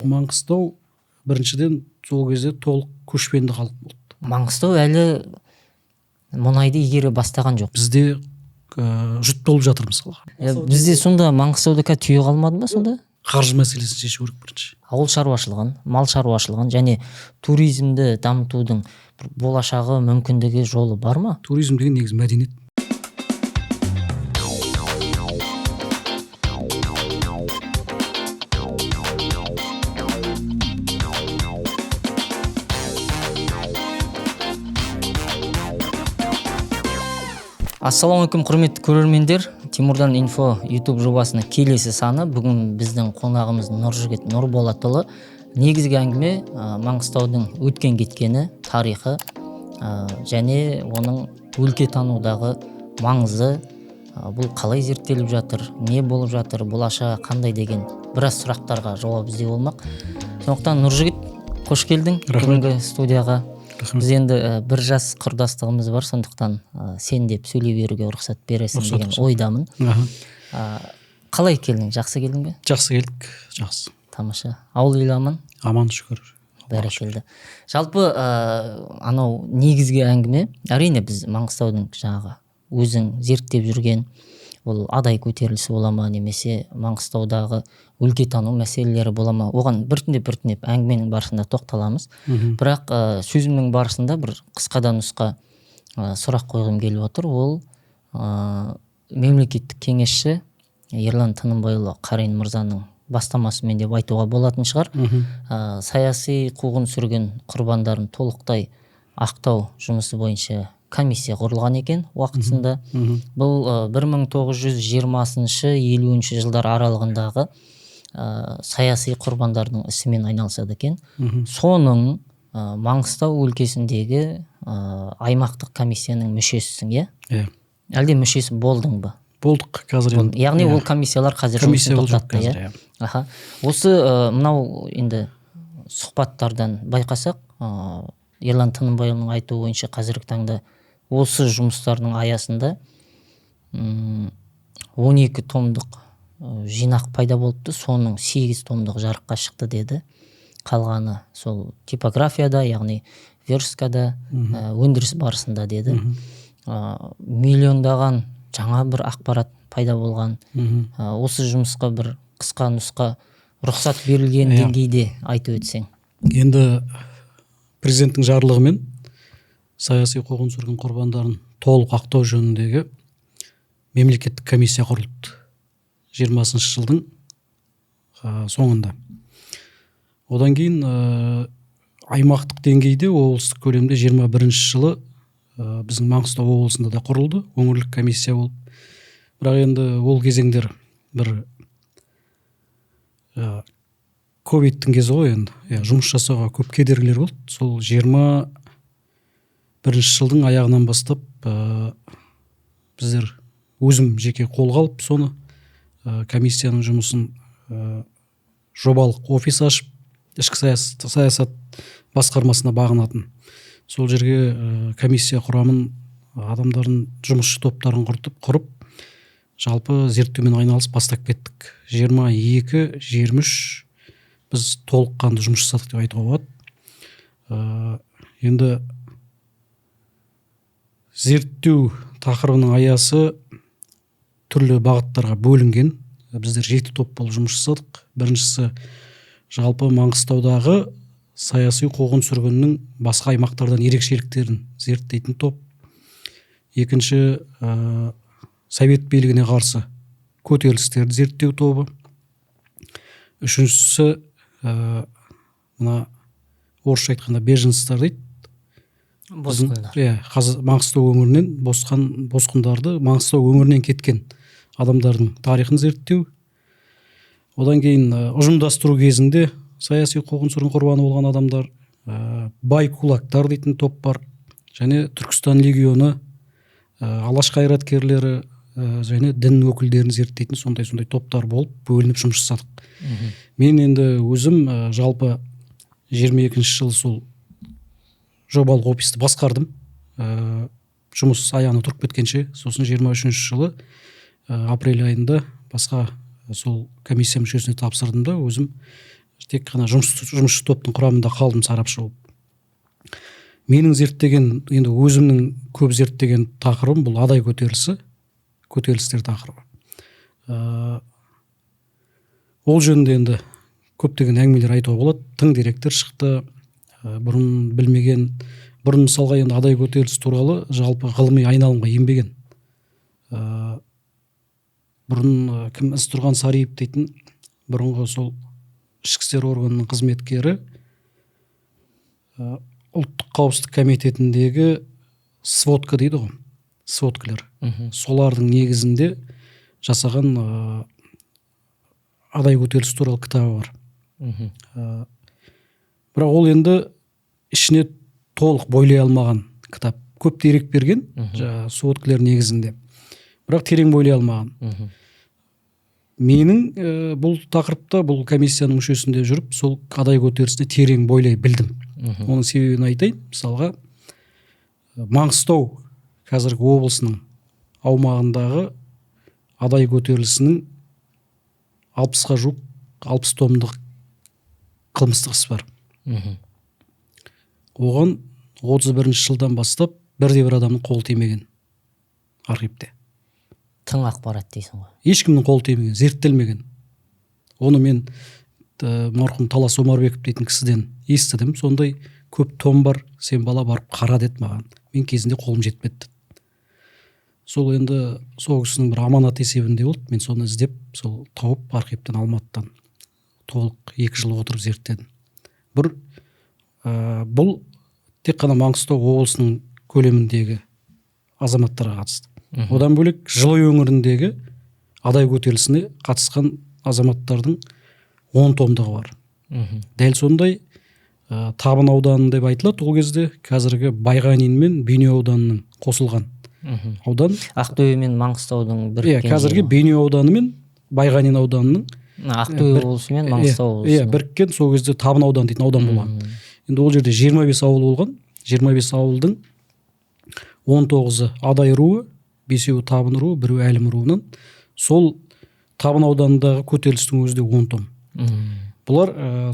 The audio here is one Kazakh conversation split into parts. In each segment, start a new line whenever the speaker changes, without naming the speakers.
Маңғыстау біріншіден сол кезде толық көшпенді халық болды.
Маңғыстау әлі мұнайды игере бастаған жоқ.
Бізде жұт болып жатыр мысалға.
Бізде сонда Маңғыстауда қазір түйе қалмады ма сонда?
Қаржы мәселесін шешу керек бірінші.
Ауыл шаруашылығын, мал шаруашылығын және туризмді дамытудың бір болашағы, мүмкіндігі, жолы бар ма?
Туризм деген негізі мәдениет.
Ассалаумағалейкум, құрметті көрермендер. Тимурдан Инфо YouTube жобасының келесі саны. Бүгін біздің қонағымыз Нұржігіт Нұрболатұлы. Негізгі әңгіме Маңғыстаудың өткен кеткені, тарихы, және оның өлкетанудағы маңызы, бұл қалай зерттеліп жатыр, не болып жатыр, болашағы қандай деген біраз сұрақтарға жауап іздеу болмақ. Сондықтан Нұржігіт, қош келдің бүгінгі студияға.
Рахмет.
Біз енді бір жас құрдастығымыз бар, сондықтан сен деп сөйлей беруге рұқсат бересің деген ойдамын. Қалай келдің? Жақсы келдің бе?
Жақсы келдік, жақсы.
Тамаша. Ауыл ел аман?
Аман, шүкір.
Бәрекелді. Жалпы анау негізгі әңгіме, әрине біз Маңғыстаудың жаңағы өзің зерттеп жүрген, ол Адай көтерілісі бола ма, немесе Маңғыстаудағы өлкетану мәселелері бола ма, оған біртіндеп әңгіменің барысында тоқталамыз. Бірақ сөзімнің барысында бір қысқадан нұсқа сұрақ қойғым келіп отыр. Ол мемлекеттік кеңесші Ерлан Тынымбайұлы Қарин мырзаның бастамасымен деп айтуға болатын шығар. Саяси қуғын сүргін құрбандарын толықтай ақтау жұмысы бойынша комиссия құрылған екен уақытысында. Бұл 1920-50 жылдар аралығындағы саяси құрбандардың ісімен айналысады екен. Соның Маңғыстау өлкесіндегі аймақтық комиссияның мүшесісің, иә?
Иә.
Әлде мүшесі болдың ба?
Болдық қазір енді.
Яғни ол комиссиялар қазір жұмысын тоқтатты, иә?
Иә.
Аха. Осы мынау енді сұхбаттардан байқасақ, Ерлан Тынымбайұлының айтуы бойынша қазіргі таңда осы жұмыстардың аясында 12 томдық жинақ пайда болыпты, соның 8 томдық жарыққа шықты деді. Қалғаны сол типографияда, яғни версткада, өндіріс барысында деді. Миллиондаған жаңа бір ақпарат пайда болған. Осы жұмысқа бір қысқа нұсқа рұқсат берілген деңгейде айтып өтсең.
Енді президенттің жарлығымен саяси қуғын сүргін құрбандарын толық ақтау жөніндегі мемлекеттік комиссия құрылды 20 жылдың соңында. Одан кейін аймақтық деңгейде облыстық көлемде 21 жылы біздің Маңғыстау облысында да құрылды өңірлік комиссия болып. Бірақ енді ол кезеңдер бір ковидтің кезі ғой енді. Жұмыс жасауға көп кедергілер болды. Сол 21 жылдың аяғынан бастап біздер өзім жеке қолға алып соны комиссияның жұмысын жобалық офис ашып, ішкі саясат басқармасына бағынатын. Сол жерге комиссия құрамын, адамдардың жұмысшы топтарын құрып, жалпы зерттеумен айналысып бастап кеттік. 22-23 біз толыққанды жұмыс жасадық деп айтуға болады. Енді зерттеу тақырыбының аясы түрлі бағыттарға бөлінген. Біздер 7 топ болып жұмыс жасадық. Біріншісі жалпы Маңғыстаудағы саяси қуғын сүргіннің басқа аймақтардан ерекшеліктерін зерттейтін топ. Екінші, совет билігіне қарсы көтерілістерді зерттеу тобы. Үшіншісі, мына орысша айтқанда беженцтер дейді.
Босқындар.
Иә, қазір Маңғыстау өңірінен босқындарды, Маңғыстау өңірінен кеткен адамдардың тарихын зерттеу. Одан кейін ұжымдастыру кезінде саяси қуғын сүргін құрбаны болған адамдар, бай кулактар дейтін топ бар, және Түркістан легионы, Алаш қайраткерлері, және дін өкілдерін зерттейтін сондай-сондай топтар болып бөлініп жұмыс жасадық. Мен енді өзім жалпы 22 жылы сол жобалық офисті басқардым. Жұмыс аяғына тұрып кеткенше, сосын 23 жылы апрель айында басқа сол комиссия мүшесіне тапсырдым да өзім Тек қана жұмысшы топтың құрамында қалдым сарапшы болып. Менің зерттеген, енді өзімнің көп зерттеген тақырыбым бұл Адай көтерілісі, көтерілістер тақырыбы. Ол жөнінде енді көптеген әңгімелер айтуға болады. Тың деректер шықты, бұрын білмеген, бұрын мысалға енді Адай көтерілісі туралы жалпы ғылыми айналымға енбеген. Бұрын кім Ізтұрған Сариев дейтін бұрынғы сол ішкі істер органының қызметкері, ұлттық қауіпсіздік комитетіндегі сводка дейді ғой, сводкалар. Солардың негізінде жасаған Адай көтерілісі туралы кітабы бар. Бірақ ол енді ішіне толық бойлай алмаған кітап. Көп дерек берген, жаңағы сводкалар негізінде. Бірақ терең бойлай алмаған. Менің бұл тақырыпта, бұл комиссияның мүшесінде жүріп, сол Адай көтерілісіне терең бойлай білдім. Оның себебін айтайын. Мысалға, Маңғыстау қазіргі облысының аумағындағы Адай көтерілісінің 60-қа жуық, 60 томдық қылмыстық іс бар. Оған 31 жылдан бастап бірде-бір адамның қолы тимеген архивте.
Тың ақпарат дейсің ғой.
Ешкімнің қолы тимеген, зерттелмеген. Оны мен марқұм Талас Омарбеков дейтін кісіден естідім. Сондай көп том бар, сен бала барып қара деді маған. Мен кезінде қолым жетпеді. Сол енді сол кісінің бір аманат есебінде болды. Мен соны іздеп, сол тауып архивтен, Алматыдан толық 2 жыл отырып зерттедім. Бұл тек қана Маңғыстау облысының көлеміндегі азаматтарға қатысты. Одан бөлек Жылой өңіріндегі Адай көтерілісіне қатысқан азаматтардың 10 томдығы бар. Дәл сондай Табын ауданы деп айтылады ол кезде, қазіргі Байғанин мен Бейнеу ауданының қосылған аудан.
Ақтөбе мен Маңғыстаудың біріккен.
Иә, қазіргі Бейнеу ауданы мен Байғанин ауданының,
Ақтөбе облысы мен Маңғыстау облысы.
Иә, біріккен, сол кезде Табын ауданы дейтін аудан болған. Енді ол жерде 25 ауыл болған. 25 ауылдың 19-ы Адай руы, 5-еуі Табын руы, біреуі Әлім руынан. Сол Табын ауданындағы көтерілістің өзі де 10 том. Бұлар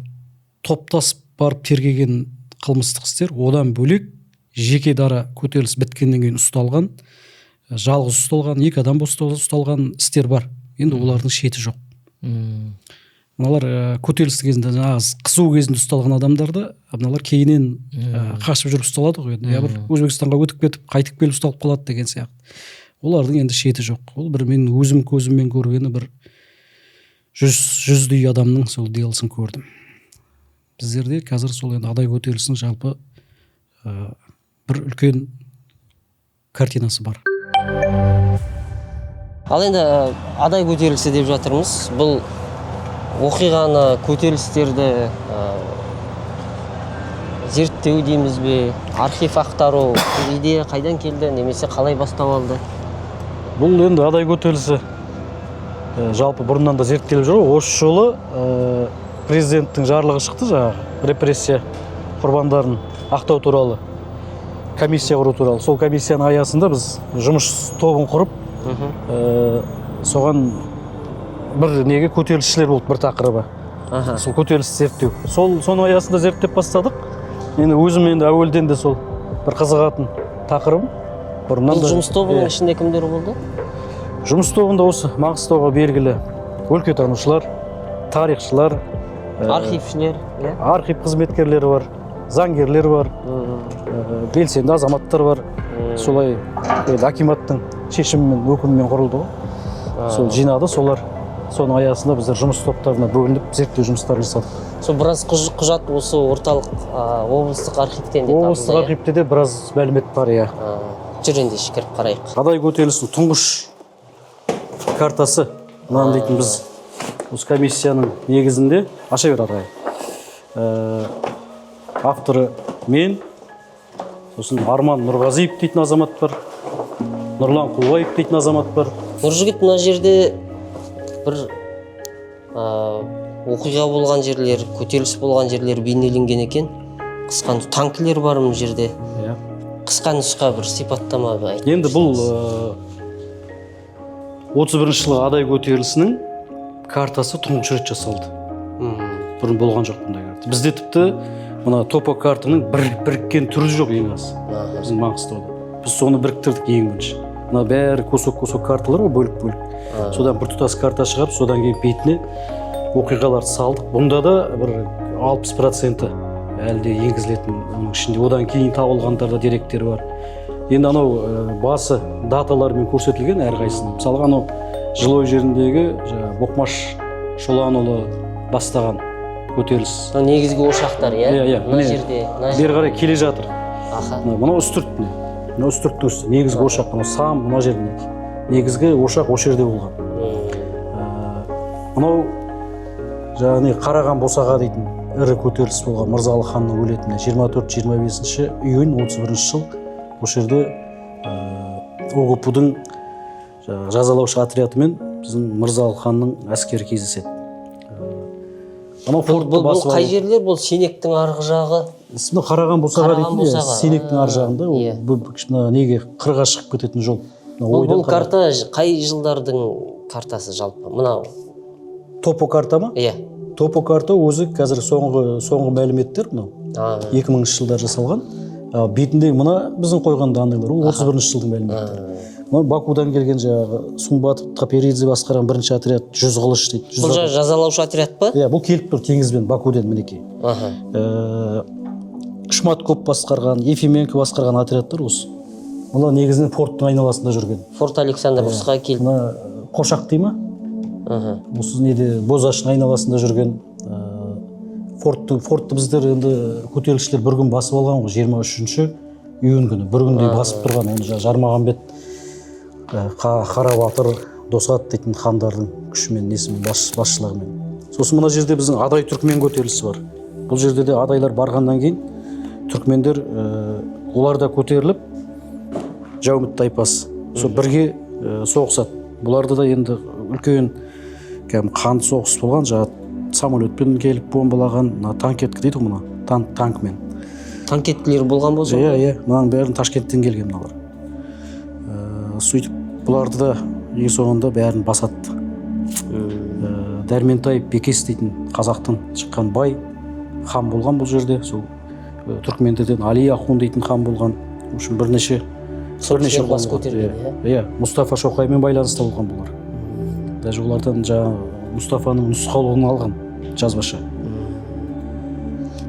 топтасып барып тергеген қылмыстық істер. Одан бөлек жеке дара көтеріліс біткеннен кейін ұсталған, жалғыз ұсталған, 2 адам ұсталған істер бар. Енді олардың шеті жоқ. Мыналар көтеріліс кезінде, жаңағы қызу кезінде ұсталған адамдарды, мыналар кейіннен қашып жүріп ұсталады ғой. Я бір Өзбекстанға өтіп кетіп, қайтып келіп ұсталып қалады деген сияқты. Олардың енді шеті жоқ. Ол бір мен өзім көзіммен көргені бір жүздей адамның сол делосын көрдім. Біздерде қазір сол енді Адай көтерілісінің жалпы бір үлкен картинасы бар.
Ал енді Адай көтерілісі деп жатырмыз. Бұл оқиғаны, көтерілістерді зерттеу дейміз бе, архив ақтару идея қайдан келді немесе қалай бастау алды?
Бұл енді Адай көтерілісі жалпы бұрыннан да зерттеліп жүр. Осы жолы президенттің жарлығы шықты, жаңағы репрессия құрбандарын ақтау туралы, комиссия құру туралы. Сол комиссияның аясында біз жұмыс тобын құрып, соған бір неге көтерілісшілер болды бір тақырыбы. Сол көтеріліс зерттеу. Соның аясында зерттеп бастадық. Енді өзім енді әуелден де сол бір қызығатын тақырыбым.
Бұл жұмыс тобының ішінде кімдер болды?
Жұмыс тобында осы Маңғыстауға белгілі өлкетанушылар, тарихшылар,
архившілер,
архив қызметкерлері бар, заңгерлер бар, белсенді азаматтар бар. Солай енді акиматтың шешімімен, өкімімен құрылды ғой. Сол жинады, солар. Соның аясында біздер жұмыс топтарына бөлініп зерттеу жұмыстарын жасадық.
Сол біраз құжат осы орталық облыстық архивтен де табылды.
Облыстық архивте де біраз мәлімет бар, иә.
Жүр ендеше кіріп қарайық.
Адай көтерілісінің тұңғыш картасы мынаны дейтін біз осы комиссияның негізінде аша бер ағай. Авторы мен, сосын Арман Нұрғазиев дейтін азамат бар, Нұрлан Құлбаев дейтін азамат бар.
Нұржігіт, мына жерде бір оқиға болған жерлер, көтеріліс болған жерлер бейнеленген екен. Қысқа танкілер бар мына жерде.
Иә.
Қысқа нұсқа бір сипаттама айтып.
Енді бұл 31 жылғы Адай көтерілісінің картасы тұңғыш рет жасалды. Бұрын болған жоқ бұндай карта. Бізде тіпті мына топокартаның біріккен түрі жоқ ең аз біздің Маңғыстауда. Біз соны біріктірдік ең бірінші. Мына бәрі кусок-кусок карталар ғой, бөлік-бөлік. Содан бір тұтас карта шығарып, содан кейін бетіне оқиғаларды салдық. Бұнда да бір 60% әлі де енгізілетін оның ішінде. Одан кейін табылғандарда деректер бар. Енді анау басы даталармен көрсетілген әрқайсысының. Мысалға, анау Жылой жеріндегі жаңағы Боқмаш Шоланұлы бастаған көтеріліс.
Мынау негізгі ошақтар, иә?
Иә, иә.
Мына
Міне,
жерде, мына
бері
жерде.
қарай келе жатыр. Мынау Үстірт, міне. Мынау Үстірттің үсті, негізгі ошақ, мынау Сам, мына жер мінекей. Негізгі ошақ осы жерде болған. Мынау жаңағы Қараған босаға дейтін ірі көтеріліс болған, Мырзалы ханның өлетіне 24-25 июнь 31 жыл осы жерде ОГПУ-дың жаңағы жазалаушы отрядымен біздің Мырзалы ханның әскері кездеседі. Анау фортты
Бұл
басып
қай
алу.
жерлер? Бұл Сенектің арғы жағы.
Мынау Қараған босаға
Қараған
дейтін, иә,
босаға.
Сенектің ар жағында ол мына неге қырға шығып кететін жол. Мына
Бұл,
ойдан
бұл карта қай жылдардың картасы жалпы? Мынау.
Топокарта ма?
Иә.
Топокарта өзі қазір соңғы мәліметтер мынау. 2000 жылдар жасалған. Бетінде мына біздің қойған данныйлар, ол 31 жылдың мәліметтері. Мынау Бакудан келген жаңағы Сумбатов, Траперидзе басқарған бірінші отряд, 100 қылыш дейді. 100
Бұл
адам.
жазалаушы отряд па?
Иә, бұл келіп тұр теңізбен Бакуден, мінекей. Шматков басқарған, Ефименко басқарған отрядтар осы. Мына негізінен форттың айналасында жүрген.
Форт Александровсқа келіп.
Мына Қошақ дей ма? Осы неде Бозаштың айналасында жүрген фортты біздер енді көтерілісшілер бір күн басып алған ғой, 23 июнь күні бір күндей басып тұрған. Оны Жармағамбет, Қарабатыр, Досат дейтін хандардың күшімен, несімен, басшылығымен. Сосын мына жерде біздің Адай түркмен көтерілісі бар. Бұл жерде де адайлар барғаннан кейін түркмендер, олар да көтеріліп, Жәуміт тайпасы сол бірге соғысады. Бұларда да енді үлкен кәдімгі қанды соғыс болған, жаңағы самолетпен келіп бомбалаған, мына танкеткі дейді ғой, мына танкмен.
Танкеткілер болған болса?
Иә, иә, мынаның бәрін Ташкенттен келген мыналар. Сөйтіп бұларды да ең соңында бәрін басады. Дәрментай Бекес дейтін қазақтан шыққан бай хан болған бұл жерде. Сол түркмендерден Али Ахун дейтін хан болған. В общем, бірнеше
Сол
бірнеше
кісілер бас
болған.
көтерген,
Иә. Иә, Мұстафа Шоқаймен байланыста болған бұлар. Даже олардан жаңағы Мұстафаның нұсқаулығын алған жазбаша.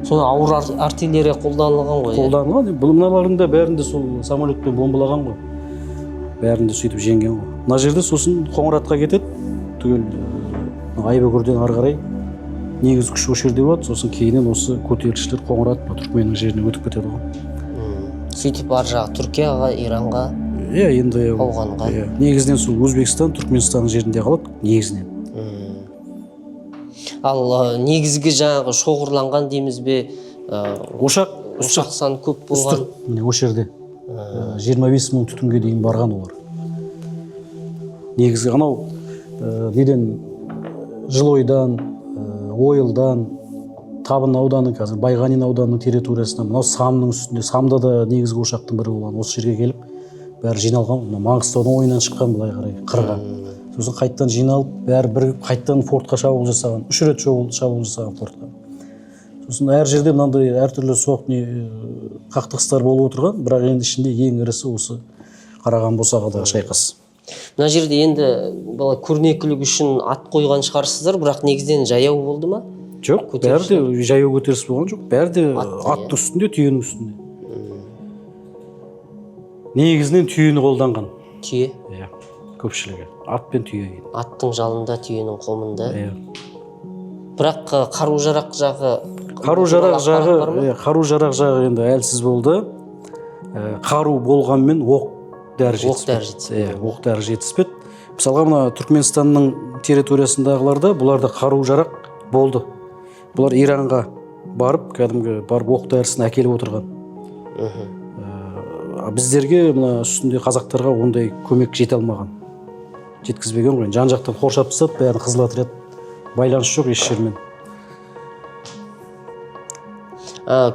Сол ауыр артиллерия қолданылған ғой, иә?
Қолданылған. Бұл мыналардың да бәрінде сол самолетпен бомбалаған ғой. Бәрін де сөйтіп жеңген ғой. Мына жерде сосын Қоңыратқа кетеді. Түгел Айбөгірден ары қарай негізгі күш осы жерде болады. Сосын кейіннен осы көтерілісшілер Қоңырат, мына түркменнің жеріне өтіп кетеді ғой.
Сөйтіп ар жағы Түркияға, Иранға,
Иә, енді
Ауғанға.
Иә, негізінен сол Өзбекстан, Түркменстанның жерінде қалады негізінен.
Ал негізгі жаңағы шоғырланған дейміз бе,
Ошақ,
ошақ саны көп болған.
Үстірт, міне осы жерде. 25 мың түтінге дейін барған олар. Негізгі анау неден, Жылойдан, Ойылдан, Табын ауданы, қазір Байғанин ауданының территориясынан, мынау Самның үстінде, Самда да негізгі ошақтың бірі болған. Осы жерге келіп бәрі жиналған, мына Маңғыстаудың ойынан шыққан былай қарай қырға. Сосын қайттан жиналып, бәрі бірігіп қайттан фортқа шабуыл жасаған. 3 рет шабуыл жасаған фортқа. Сосын әр жерде мынандай әртүрлі соқ не, қақтығыстар болып отырған, бірақ енді ішінде ең ірісі осы Қараған босағадағы шайқас.
Мына жерде енді былай көрнекілік үшін ат қойған шығарсыздар, бірақ негізінен жаяу болды ма?
Жоқ, бәрі де жаяу көтеріліс болған жоқ, бәрі де
Атты,
аттың үстінде, түйенің үстінде. Негізінен түйені қолданған.
Түйе?
Иә, көпшілігі. Ат пен түйе.
Аттың жалында, түйенің қомында.
Иә.
Бірақ қару-жарақ жағы,
Қару-жарақ
ақпарат
жағы,
бар ма?
иә, қару-жарақ жағы енді әлсіз болды. Қару болғанмен оқ дәрі
Оқ
жетіспеді.
дәрі жетіспеді.
Иә, оқ дәрі жетіспеді. Мысалға, мына Түркменстанның территориясындағыларда бұларда қару-жарақ болды. Бұлар Иранға барып, кәдімгі барып оқ дәрісін әкеліп отырған. Біздерге мына үстінде қазақтарға ондай көмек жете алмаған. Жеткізбеген ғой. Жан жақтан қоршап тастады, бәрін қызыл отряд, байланыс жоқ еш жермен.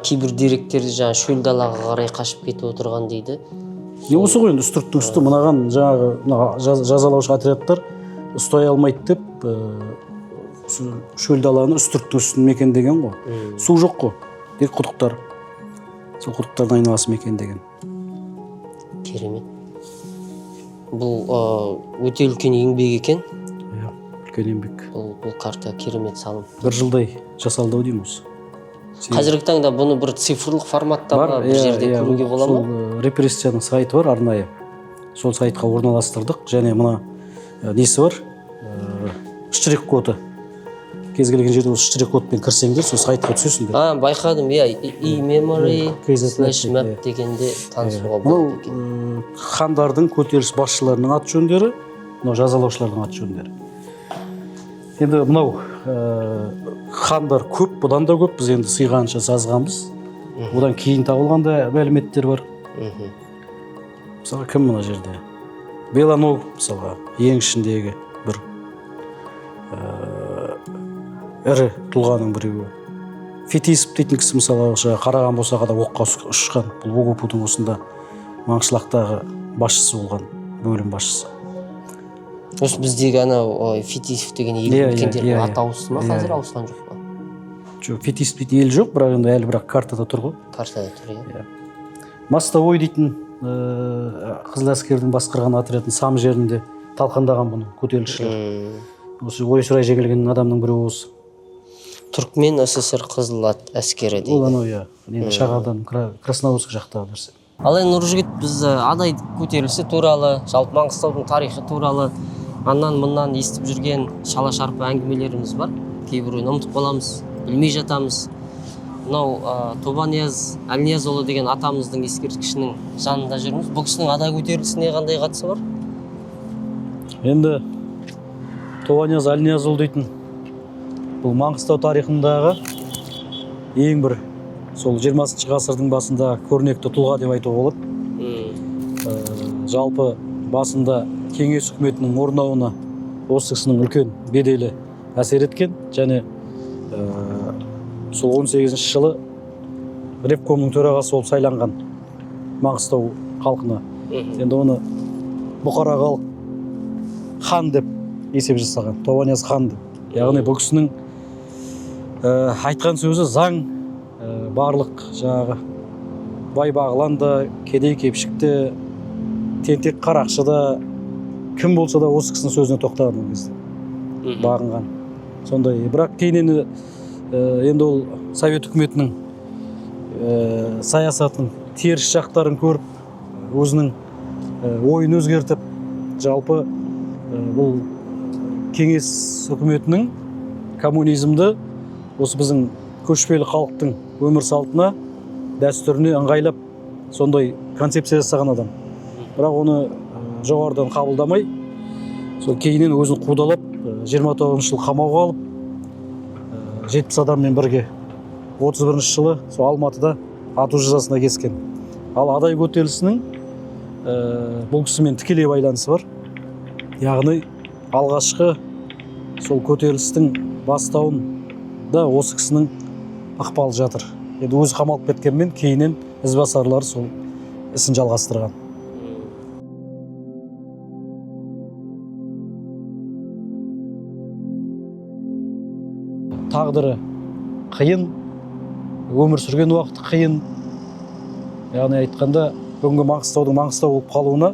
Кейбір деректерде жаңа шөл далаға қарай қашып кетіп отырған дейді.
Не осы ғой енді Үстірттің үсті мынаған жаңағы мына жазалаушы отрядтар ұстай алмайды деп, Осы шөл даланы, үстірттің үстін мекендеген ғой. Су жоқ қой, тек құдықтар. Сол құдықтардың айналасы мекендеген.
Керемет. Бұл өте үлкен еңбек екен.
Иә, үлкен еңбек.
Бұл карта керемет салым.
Бір жылдай жасалды ау деймін осы.
Қазіргі таңда бұны бір цифрлық форматта ма, бір жерде көруге бола ма?
Сол репрессияның сайты бар арнайы. Сол сайтқа орналастырдық. Және мына несі бар, штрих коды. Кез келген жерде осы штрих кодпен кірсеңдер, сол сайтқа түсесіңдер.
Байқадым, иә, e-memory
KZ
slash map дегенде танысуға болады екен.
Мынау хандардың, көтеріліс басшыларының аты жөндері, мынау жазалаушылардың аты жөндері. Енді мынау хандар көп, бұдан да көп, біз енді сыйғанша жазғанбыз. Одан кейін табылған да мәліметтер бар. Мысалға, кім мына жерде? Белоногов, мысалға, ең ішіндегі бір ірі тұлғаның біреуі. Фетисов дейтін кісі, мысалы, жаңағы Қараған босағада оққа ұшқан, бұл ОГПУ-дың осында Маңғышлақтағы басшысы болған, бөлім басшысы.
Осы біздегі анау Фетисов деген елді мекендердің аты ауысты ма? Қазір ауысқан жоқ па?
Жоқ, Фетисов дейтін ел жоқ, бірақ енді әлі бірақ картада тұр ғой.
Картада тұр, иә.
Иә. Мостовой дейтін Қызыл әскердің басқарған отрядын сам жерінде талқандаған бұны көтерілісшілер. Осы ой сұрай жеңілген адамның біреуі осы.
Түркмен СССР Қызыл әскері дейді.
Ол анау, иә, енді Шағардан, Красноводск жақтағы нәрсе.
Ал енді Нұржігіт, біз Адай көтерілісі туралы, жалпы Маңғыстаудың тарихы туралы аннан мыннан естіп жүрген шала шарпы әңгімелеріміз бар. Кейбіреуін ұмытып қаламыз, білмей жатамыз. Мынау Тобанияз Әлниязұлы деген атамыздың ескерткішінің жанында жүрміз. Бұл кісінің Адай көтерілісіне қандай қатысы бар?
Енді Тобанияз Әлниязұлы дейтін бұл Маңғыстау тарихындағы ең бір сол 20 ғасырдың басында көрнекті тұлға деп айтуға болады. Жалпы басында кеңес үкіметінің орнауына осы кісінің үлкен беделі әсер еткен және сол 18 жылы ревкомның төрағасы болып сайланған Маңғыстау халқына. Енді оны бұқара халық хан деп есеп жасаған, Тобанияз хан деп. Яғни бұл кісінің айтқан сөзі заң, барлық жаңағы бай бағлан да, кедей кепшік те, тентек қарақшы да, кім болса да осы кісінің сөзіне тоқтаған ол кезде. Бағынған. Сондай. Бірақ кейіннен енді ол Совет үкіметінің саясатының теріс жақтарын көріп, өзінің ойын өзгертіп, жалпы бұл кеңес үкіметінің коммунизмді осы біздің көшпелі халықтың өмір салтына, дәстүріне ыңғайлап сондай концепция жасаған адам. Бірақ оны жоғарыдан қабылдамай, сол кейіннен өзін қудалап, 29 жыл қамауға алып, 70 адаммен бірге 31 жылы сол Алматыда ату жазасына кескен. Ал Адай көтерілісінің бұл кісімен тікелей байланысы бар. Яғни алғашқы сол көтерілістің бастауында осы кісінің ықпалы жатыр. Енді өзі қамалып кеткенмен кейіннен ізбасарлары сол ісін жалғастырған. Тағдыры қиын, өмір сүрген уақыты қиын. Яғни айтқанда, бүгінгі Маңғыстаудың Маңғыстау болып қалуына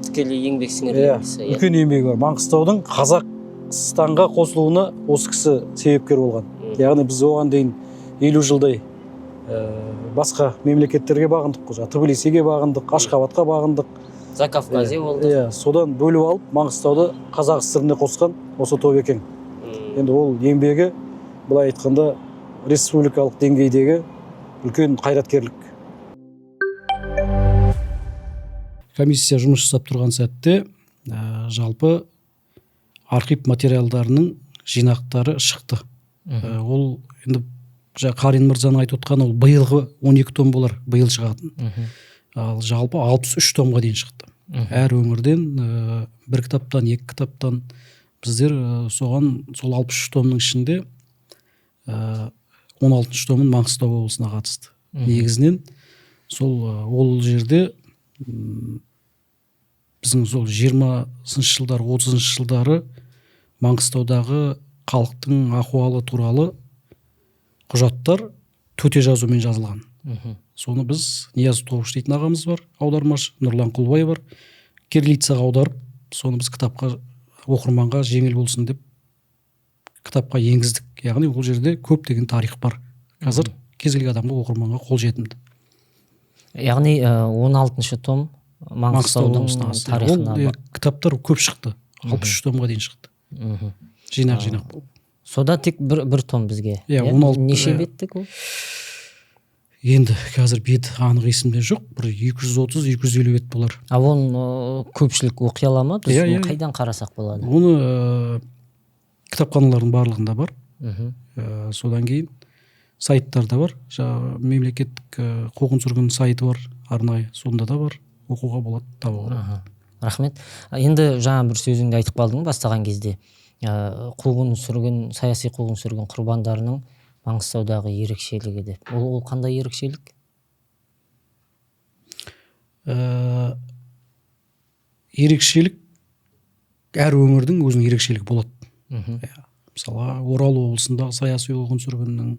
тікелей еңбек сіңірген кісі, иә.
Үлкен еңбегі бар. Маңғыстаудың Қазақстанға қосылуына осы кісі себепкер болған. Яғни біз оған дейін 50 жылдай басқа мемлекеттерге бағындық қой. Жаңа Тбилисиге бағындық, Ашхабадқа бағындық.
Закавказье болды.
Иә, содан бөліп алып Маңғыстауды Қазақ ССР-іне қосқан осы Тобекең. Енді ол еңбегі былай айтқанда республикалық деңгейдегі үлкен қайраткерлік. Комиссия жұмыс жасап тұрған сәтте жалпы архив материалдарының жинақтары шықты. Ол енді жаңа Қарин мырзаның айтып отқаны, ол биылғы 12 том болар, биыл шығатын. Ал жалпы 63 томға дейін шықты. Әр өңірден бір кітаптан, екі кітаптан біздер соған сол 63 томның ішінде 16 томын Маңғыстау облысына қатысты. Негізінен сол ол жерде біздің сол жиырмасыншы жылдары, отызыншы жылдары Маңғыстаудағы халықтың ахуалы туралы құжаттар төте жазумен жазылған. Соны біз Нияз Тобыш дейтін ағамыз бар, аудармашы, Нұрлан Құлбай бар, кириллицаға аударып, соны біз кітапқа, оқырманға жеңіл болсын деп кітапқа енгіздік. Яғни ол жерде көптеген тарих бар. Қазір кез келген адамға, оқырманға қолжетімді.
Яғни 16 том
Маңғыстау
Маңғыстаудың
облысының асы.
тарихына.
Ол кітаптар көп шықты. 63 томға дейін шықты. Жинақ болып.
Сода тек бір том бізге.
Иә, 16.
Неше
Иә.
беттік ол?
Енді қазір бет анық есімде жоқ, бір 230-250 бет болар.
А оны көпшілік оқи ала ма? Біз
Иә, иә.
қайдан қарасақ болады?
Оны кітапханалардың барлығында бар. Содан кейін сайттарда бар. Жаңағы мемлекеттік қуғын сүргін сайты бар арнайы, сонда да бар, оқуға болады, табуға болады.
Рахмет. Енді жаңа бір сөзіңде айтып қалдың бастаған кезде, қуғын сүргін, саяси қуғын сүргін құрбандарының Маңғыстаудағы ерекшелігі деп. Ол қандай ерекшелік?
Ерекшелік әр өңірдің өзінің ерекшелігі болады. Иә. Мысалға, Орал облысындағы саяси қуғын сүргіннің,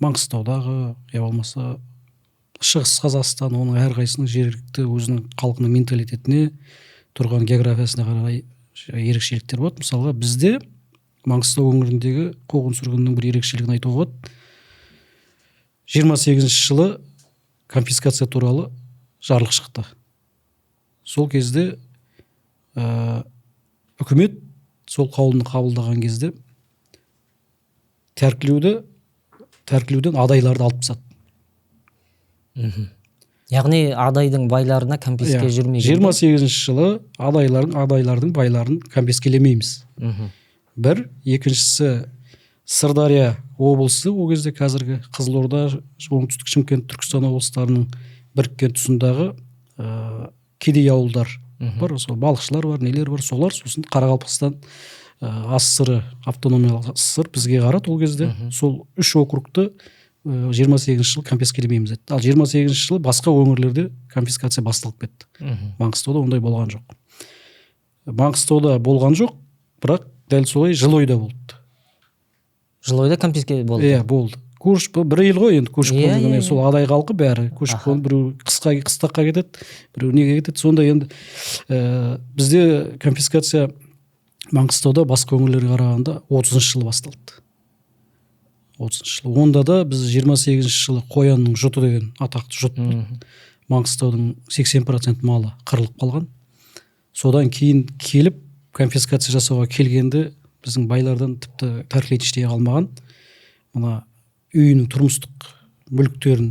Маңғыстаудағы, я болмаса Шығыс Қазақстан, оның әрқайсысының жергілікті өзінің халқының менталитетіне, тұрған географиясына қарай ерекшеліктер болады. Мысалға, бізде Маңғыстау өңіріндегі қуғын сүргіннің бір ерекшелігін айтуға болады. 28 жылы конфискация туралы жарлық шықты. Сол кезде үкімет сол қаулыны қабылдаған кезде тәркілеуден адайларды алып тастады.
Яғни адайдың байларына конфиске жүрмеген.
28 жылы адайлардың байларын конфискелемейміз. Бір, екіншісі Сырдария облысы, ол кезде қазіргі Қызылорда, оңтүстік Шымкент, Түркістан облыстарының біріккен тұсындағы кедей ауылдар бар, сол балықшылар бар, нелер бар, солар. Сосын Қарақалпақстан АССР, автономиялық СССР бізге қарады ол кезде. Сол үш округты 28 жылы конфискелемейміз деді. Ал 28 жылы басқа өңірлерде конфискация басталып кетті. Маңғыстауда ондай болған жоқ. Маңғыстауда болған жоқ, бірақ дәл солай Жылойда болды.
Жылойда конфиске болды.
Иә, болды. Көшіп бір ел ғой енді, көшіп
Иә,
қонған
иә,
сол адай халқы бәрі көшіп қонып, біреу қыстаққа кетеді, біреу неге кетеді. Сонда енді бізде конфискация Маңғыстауда басқа өңірлерге қарағанда 30 жылы басталды. 30 жылы. Онда да біз 28 жылы Қоянның жұты деген атақты жұт болды. Маңғыстаудың 80% малы қырылып қалған. Содан кейін келіп конфискация жасауға келгенде біздің байлардан тіпті тәркілейтін ештеңе қалмаған. Мына үйінің тұрмыстық мүліктерін,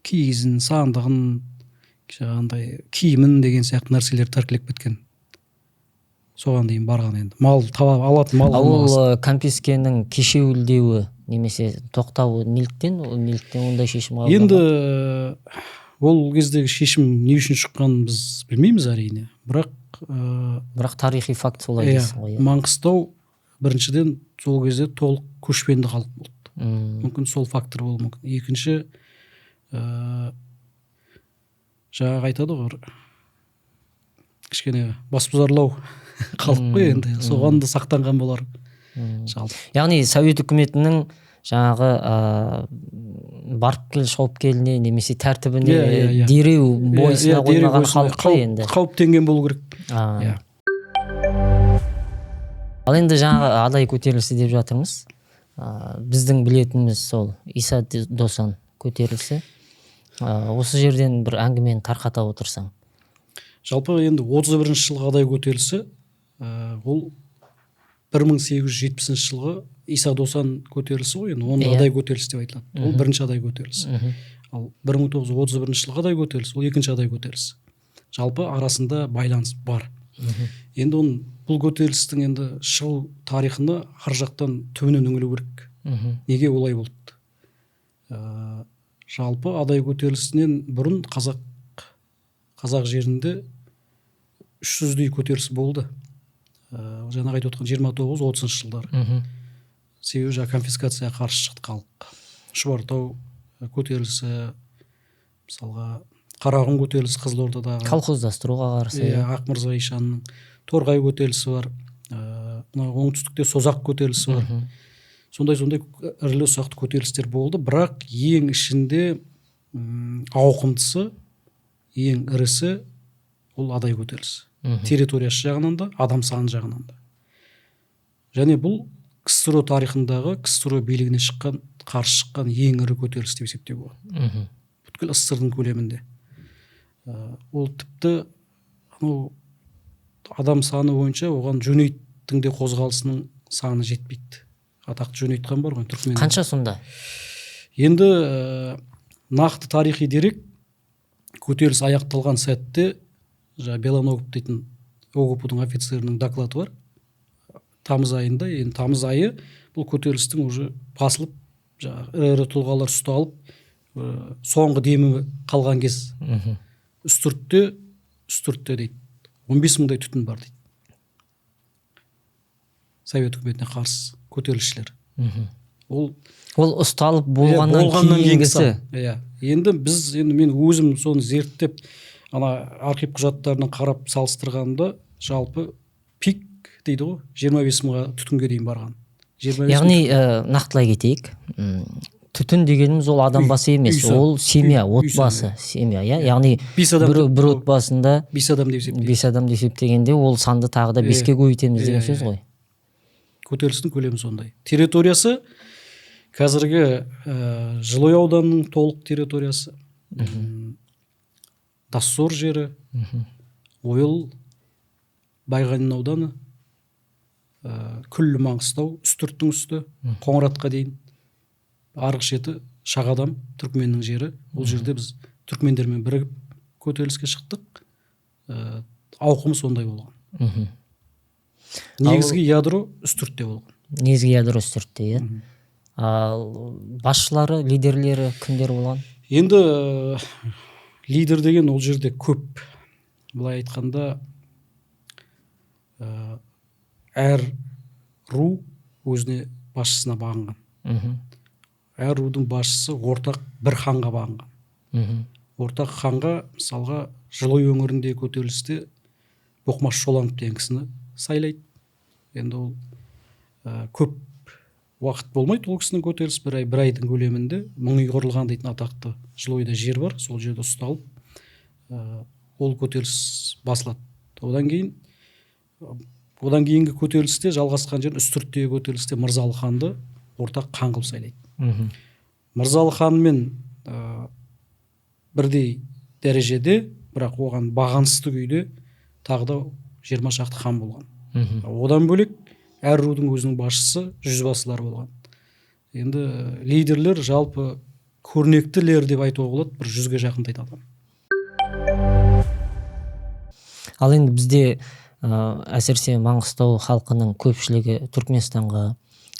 киізін, сандығын, жаңағындай киімін деген сияқты нәрселер тәркілеп кеткен. Соған дейін барған енді. Мал таба алатын мал
Ал ол
қалмаған.
Конфискенің кешеуілдеуі немесе тоқтауы неліктен? Ол неліктен ондай шешім қабылданған?
Енді ол кездегі шешім не үшін шыққанын біз білмейміз әрине. Бірақ
бірақ тарихи факт солай
иә,
дейсің ғой. Иә.
Маңғыстау біріншіден сол кезде толық көшпенді халық болды. Мүмкін сол фактор болуы мүмкін. Екінші, жаңағы айтады ғой, бір кішкене басбұзарлау халық қой енді, соған да сақтанған болар. Жалпы.
Яғни Совет үкіметінің жаңағы барып кел, шауып келіне немесе тәртібіне
Иә, иә, иә.
дереу бойсына
Иә, дереу
қоймаған
бойсына
халық қой енді.
Қауіптенген болу керек. Иә.
Ал енді жаңағы адай көтерілісі деп жатырмыз. Біздің білетініміз сол Иса Досан көтерілісі. Осы жерден бір әңгімені тарқата отырсаң.
Жалпы енді 31 жылғы адай көтерілісі, ол 1870 жылғы Иса Досан көтерілісі ғой енді, оны адай көтерілісі деп айтылады. Ол бірінші адай көтерілісі. Ал 1931 жылғы адай көтерілісі, ол екінші адай көтерілісі. Жалпы арасында байланыс бар. Енді оның бұл көтерілістің енді шығу тарихына ар жақтан түбінен үңілу керек. Неге олай болды? Жалпы адай көтерілісінен бұрын қазақ жерінде 300-дей көтеріліс болды. Жаңағы айтып отқан 29-30 жылдары. Себебі жаңа конфискацияға қарсы шықты халық. Шұбартау көтерілісі, мысалға Қарақұм көтерілісі Қызылордадағы.
Колхоздастыруға қарсы.
Иә, Ақмырза ишанның Торғай көтерілісі бар. Мына оңтүстікте Созақ көтерілісі бар. Сондай ірілі ұсақты көтерілістер болды, бірақ ең ішінде ауқымдысы, ең ірісі ол Адай көтерілісі. Территориясы жағынан да, адам саны жағынан да. Және бұл КСРО тарихындағы КСРО билігіне шыққан, қарсы шыққан ең ірі көтеріліс деп есептеуге болады. Бүткіл СССР-дің көлемінде. Ол тіпті анау адам саны бойынша оған Жөнейттің де қозғалысының саны жетпейді. Атақты Жөнейт хан бар ғой, түркмен.
Қанша сонда?
Енді нақты тарихи дерек, көтеріліс аяқталған сәтте жаңа Белоногов дейтін ОГПУ-дың офицерінің доклады бар. Тамыз айында, енді тамыз айы бұл көтерілістің уже басылып, жаңағы ірі-ірі тұлғалар ұсталып, соңғы демі қалған кез. Үстіртте дейді, 15 мыңдай түтін бар дейді. Совет үкіметіне қарсы көтерілісшілер. Ол
Ол ұсталып болғаннан кейінгісі.
Иә. Енді біз, енді мен өзім соны зерттеп, ана архив құжаттарына қарап салыстырғанда, жалпы пик дейді ғой, 25 мыңға түтінге дейін барған. 25
Яғни, нақтылай кетейік. Түтін дегеніміз ол адам басы емес, ол семья, отбасы, семья, иә. Яғни
5 адам
бір отбасында
5 адам деп есептейді.
5 адам деп есептегенде ол санды тағы да 5-ке көбейтеміз деген сөз ғой.
Көтерілістің көлемі сондай. Территориясы қазіргі Жылой ауданының толық территориясы, Доссор жері, Ойыл, Байғанин ауданы, күллі Маңғыстау, Үстірттің үсті, Қоңыратқа дейін, арғы шеті Шағадам, түркменнің жері. Ол жерде біз түркмендермен бірігіп көтеріліске шықтық. Ауқымы сондай болған. Негізгі ядро Үстіртте болған.
Негізгі ядро Үстіртте, иә. Ал басшылары, лидерлері кімдер болған?
Енді лидер деген ол жерде көп. Былай айтқанда, әр ру өзіне басшысына бағынған. Әр рудың басшысы ортақ бір ханға бағынған. Ортақ ханға, мысалға, Жылой өңіріндегі көтерілісте Боқмаш Шоланов деген кісіні сайлайды. Енді ол көп уақыт болмайды ол кісінің көтерілісі, бір айдың көлемінде Мың үй құрылған дейтін атақты Жылойда жер бар, сол жерде ұсталып, ол көтеріліс басылады. Одан кейінгі көтерілісте жалғасқан жер Үстірттегі көтерілісте Мырзалы ханды ортақ хан қылып сайлайды. Мырзалы ханмен бірдей дәрежеде, бірақ оған бағынысты күйде тағы да 20 шақты хан болған. Одан бөлек әр рудың өзінің басшысы, жүзбасылары болған. Енді лидерлер жалпы көрнектілер деп айтуға болады, бір 100-ге жақындайды адам.
Ал енді бізде әсіресе Маңғыстау халқының көпшілігі Түркменстанға,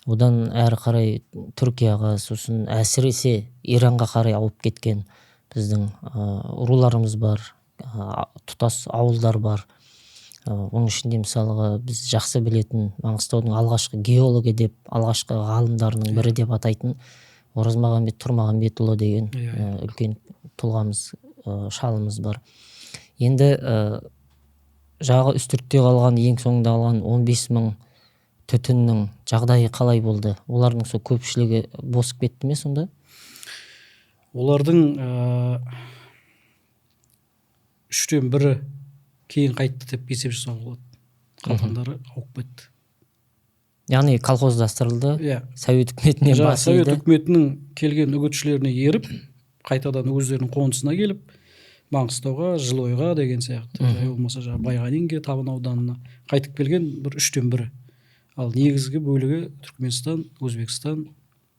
одан әрі қарай Түркияға, сосын әсіресе Иранға қарай ауып кеткен біздің руларымыз бар, тұтас ауылдар бар. Оның ішінде мысалға біз жақсы білетін Маңғыстаудың алғашқы геологы деп, алғашқы ғалымдарының бірі деп атайтын Оразмағамбет Тұрмағамбетұлы деген үлкен тұлғамыз, шалымыз бар. Енді жағы Үстіртте қалған, ең соңында қалған 15 мың түтіннің жағдайы қалай болды? Олардың сол көпшілігі босып кетті ме сонда?
Олардың 1/3 кейін қайтты деп есеп жасауға болады. Қалғандары ауып кетті.
Яғни колхоздастырылды, Совет үкіметіне бас
Совет
иді.
үкіметінің келген үгітшілеріне еріп, қайтадан өздерінің қонысына келіп, Маңғыстауға, Жылойға деген сияқты, жай болмаса жаңағы Байғанинге, Табын ауданына қайтып келген бір 1/3. Ал негізгі бөлігі Түркменстан, Өзбекстан,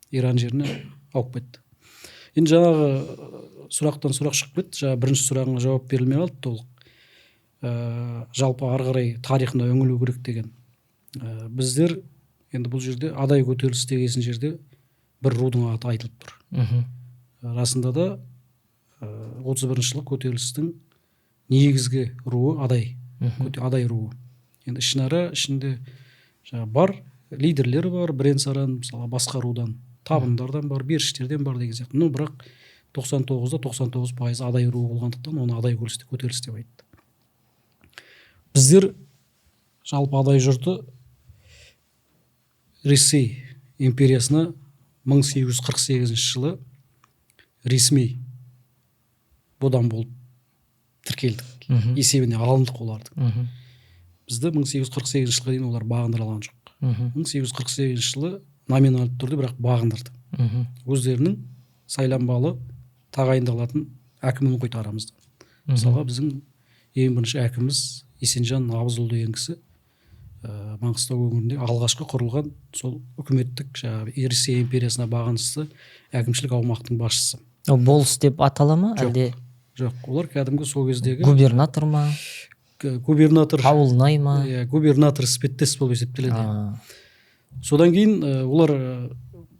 Иран жеріне ауып кетті. Енді жаңағы сұрақтан сұрақ шығып кетті. Жаңа бірінші сұрағыңа жауап берілмей қалды толық. Жалпы ары қарай тарихына үңілу керек деген. Біздер енді бұл жерде Адай көтерілісі деген жерде бір рудың аты айтылып тұр. Расында да 31 жылы көтерілістің негізгі руы Адай. Адай руы. Енді ішінара ішінде жаңа бар лидерлер бар, бірен-саран, мысалы басқа рудан, табындардан бар, беріштерден бар деген сияқты. Но бірақ 99-да 99% Адай руы болғандықтан оны Адай көтерілісі деп айтты. Біздер жалпы Адай жұрты Ресей империясына 1848 жылы ресми бодан болып тіркелдік. Есебіне алындық олардың. Бізді 1848 жылға дейін олар бағындыра алған жоқ. 1848 жылы номиналды түрде бірақ бағындырды. Өздерінің сайланбалы тағайындалатын әкімін қойды арамызда. Мысалға біздің ең бірінші әкіміміз Есенжан Абызұлы деген кісі Маңғыстау өңірінде алғашқы құрылған сол үкіметтік жаңағы Ресей империясына бағынысты әкімшілік аумақтың басшысы.
Болыс деп атала ма әлде?
Жоқ, олар кәдімгі сол кездегі
губернатор ма?
Губернатор.
Ауылнай ма?
Иә, губернатор іспеттес болып есептеледі. Содан кейін олар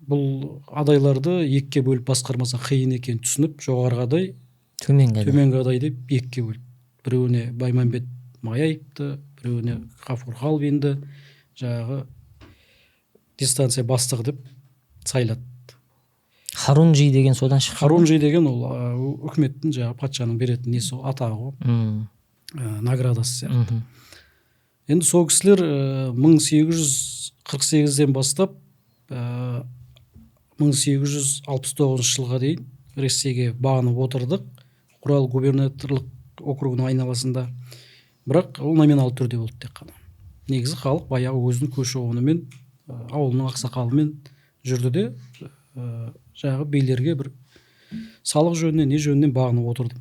бұл адайларды екіге бөліп басқармаса қиын екенін түсініп, жоғарғы адай, төменгі адай деп екіге бөліп. Біреуіне Баймамбет Маяевті, біреуіне Ғафур Халбинді жаңағы дистанция бастығы деп сайлады.
Харунжи деген содан шыққан.
Харунжи деген ол үкіметтің жаңағы патшаның беретін несі, атағы ғой, наградасы сияқты. Енді сол кісілер 1848-ден бастап 1869 жылға дейін Ресейге бағынып отырдық. Урал губернаторлық округінің айналасында. Бірақ ол номиналды түрде болды тек қана. Негізі халық баяғы өзінің көші-қонымен, ауылының ақсақалымен жүрді де, жаңағы билерге бір салық жөнінен, не жөнінен бағынып отырды.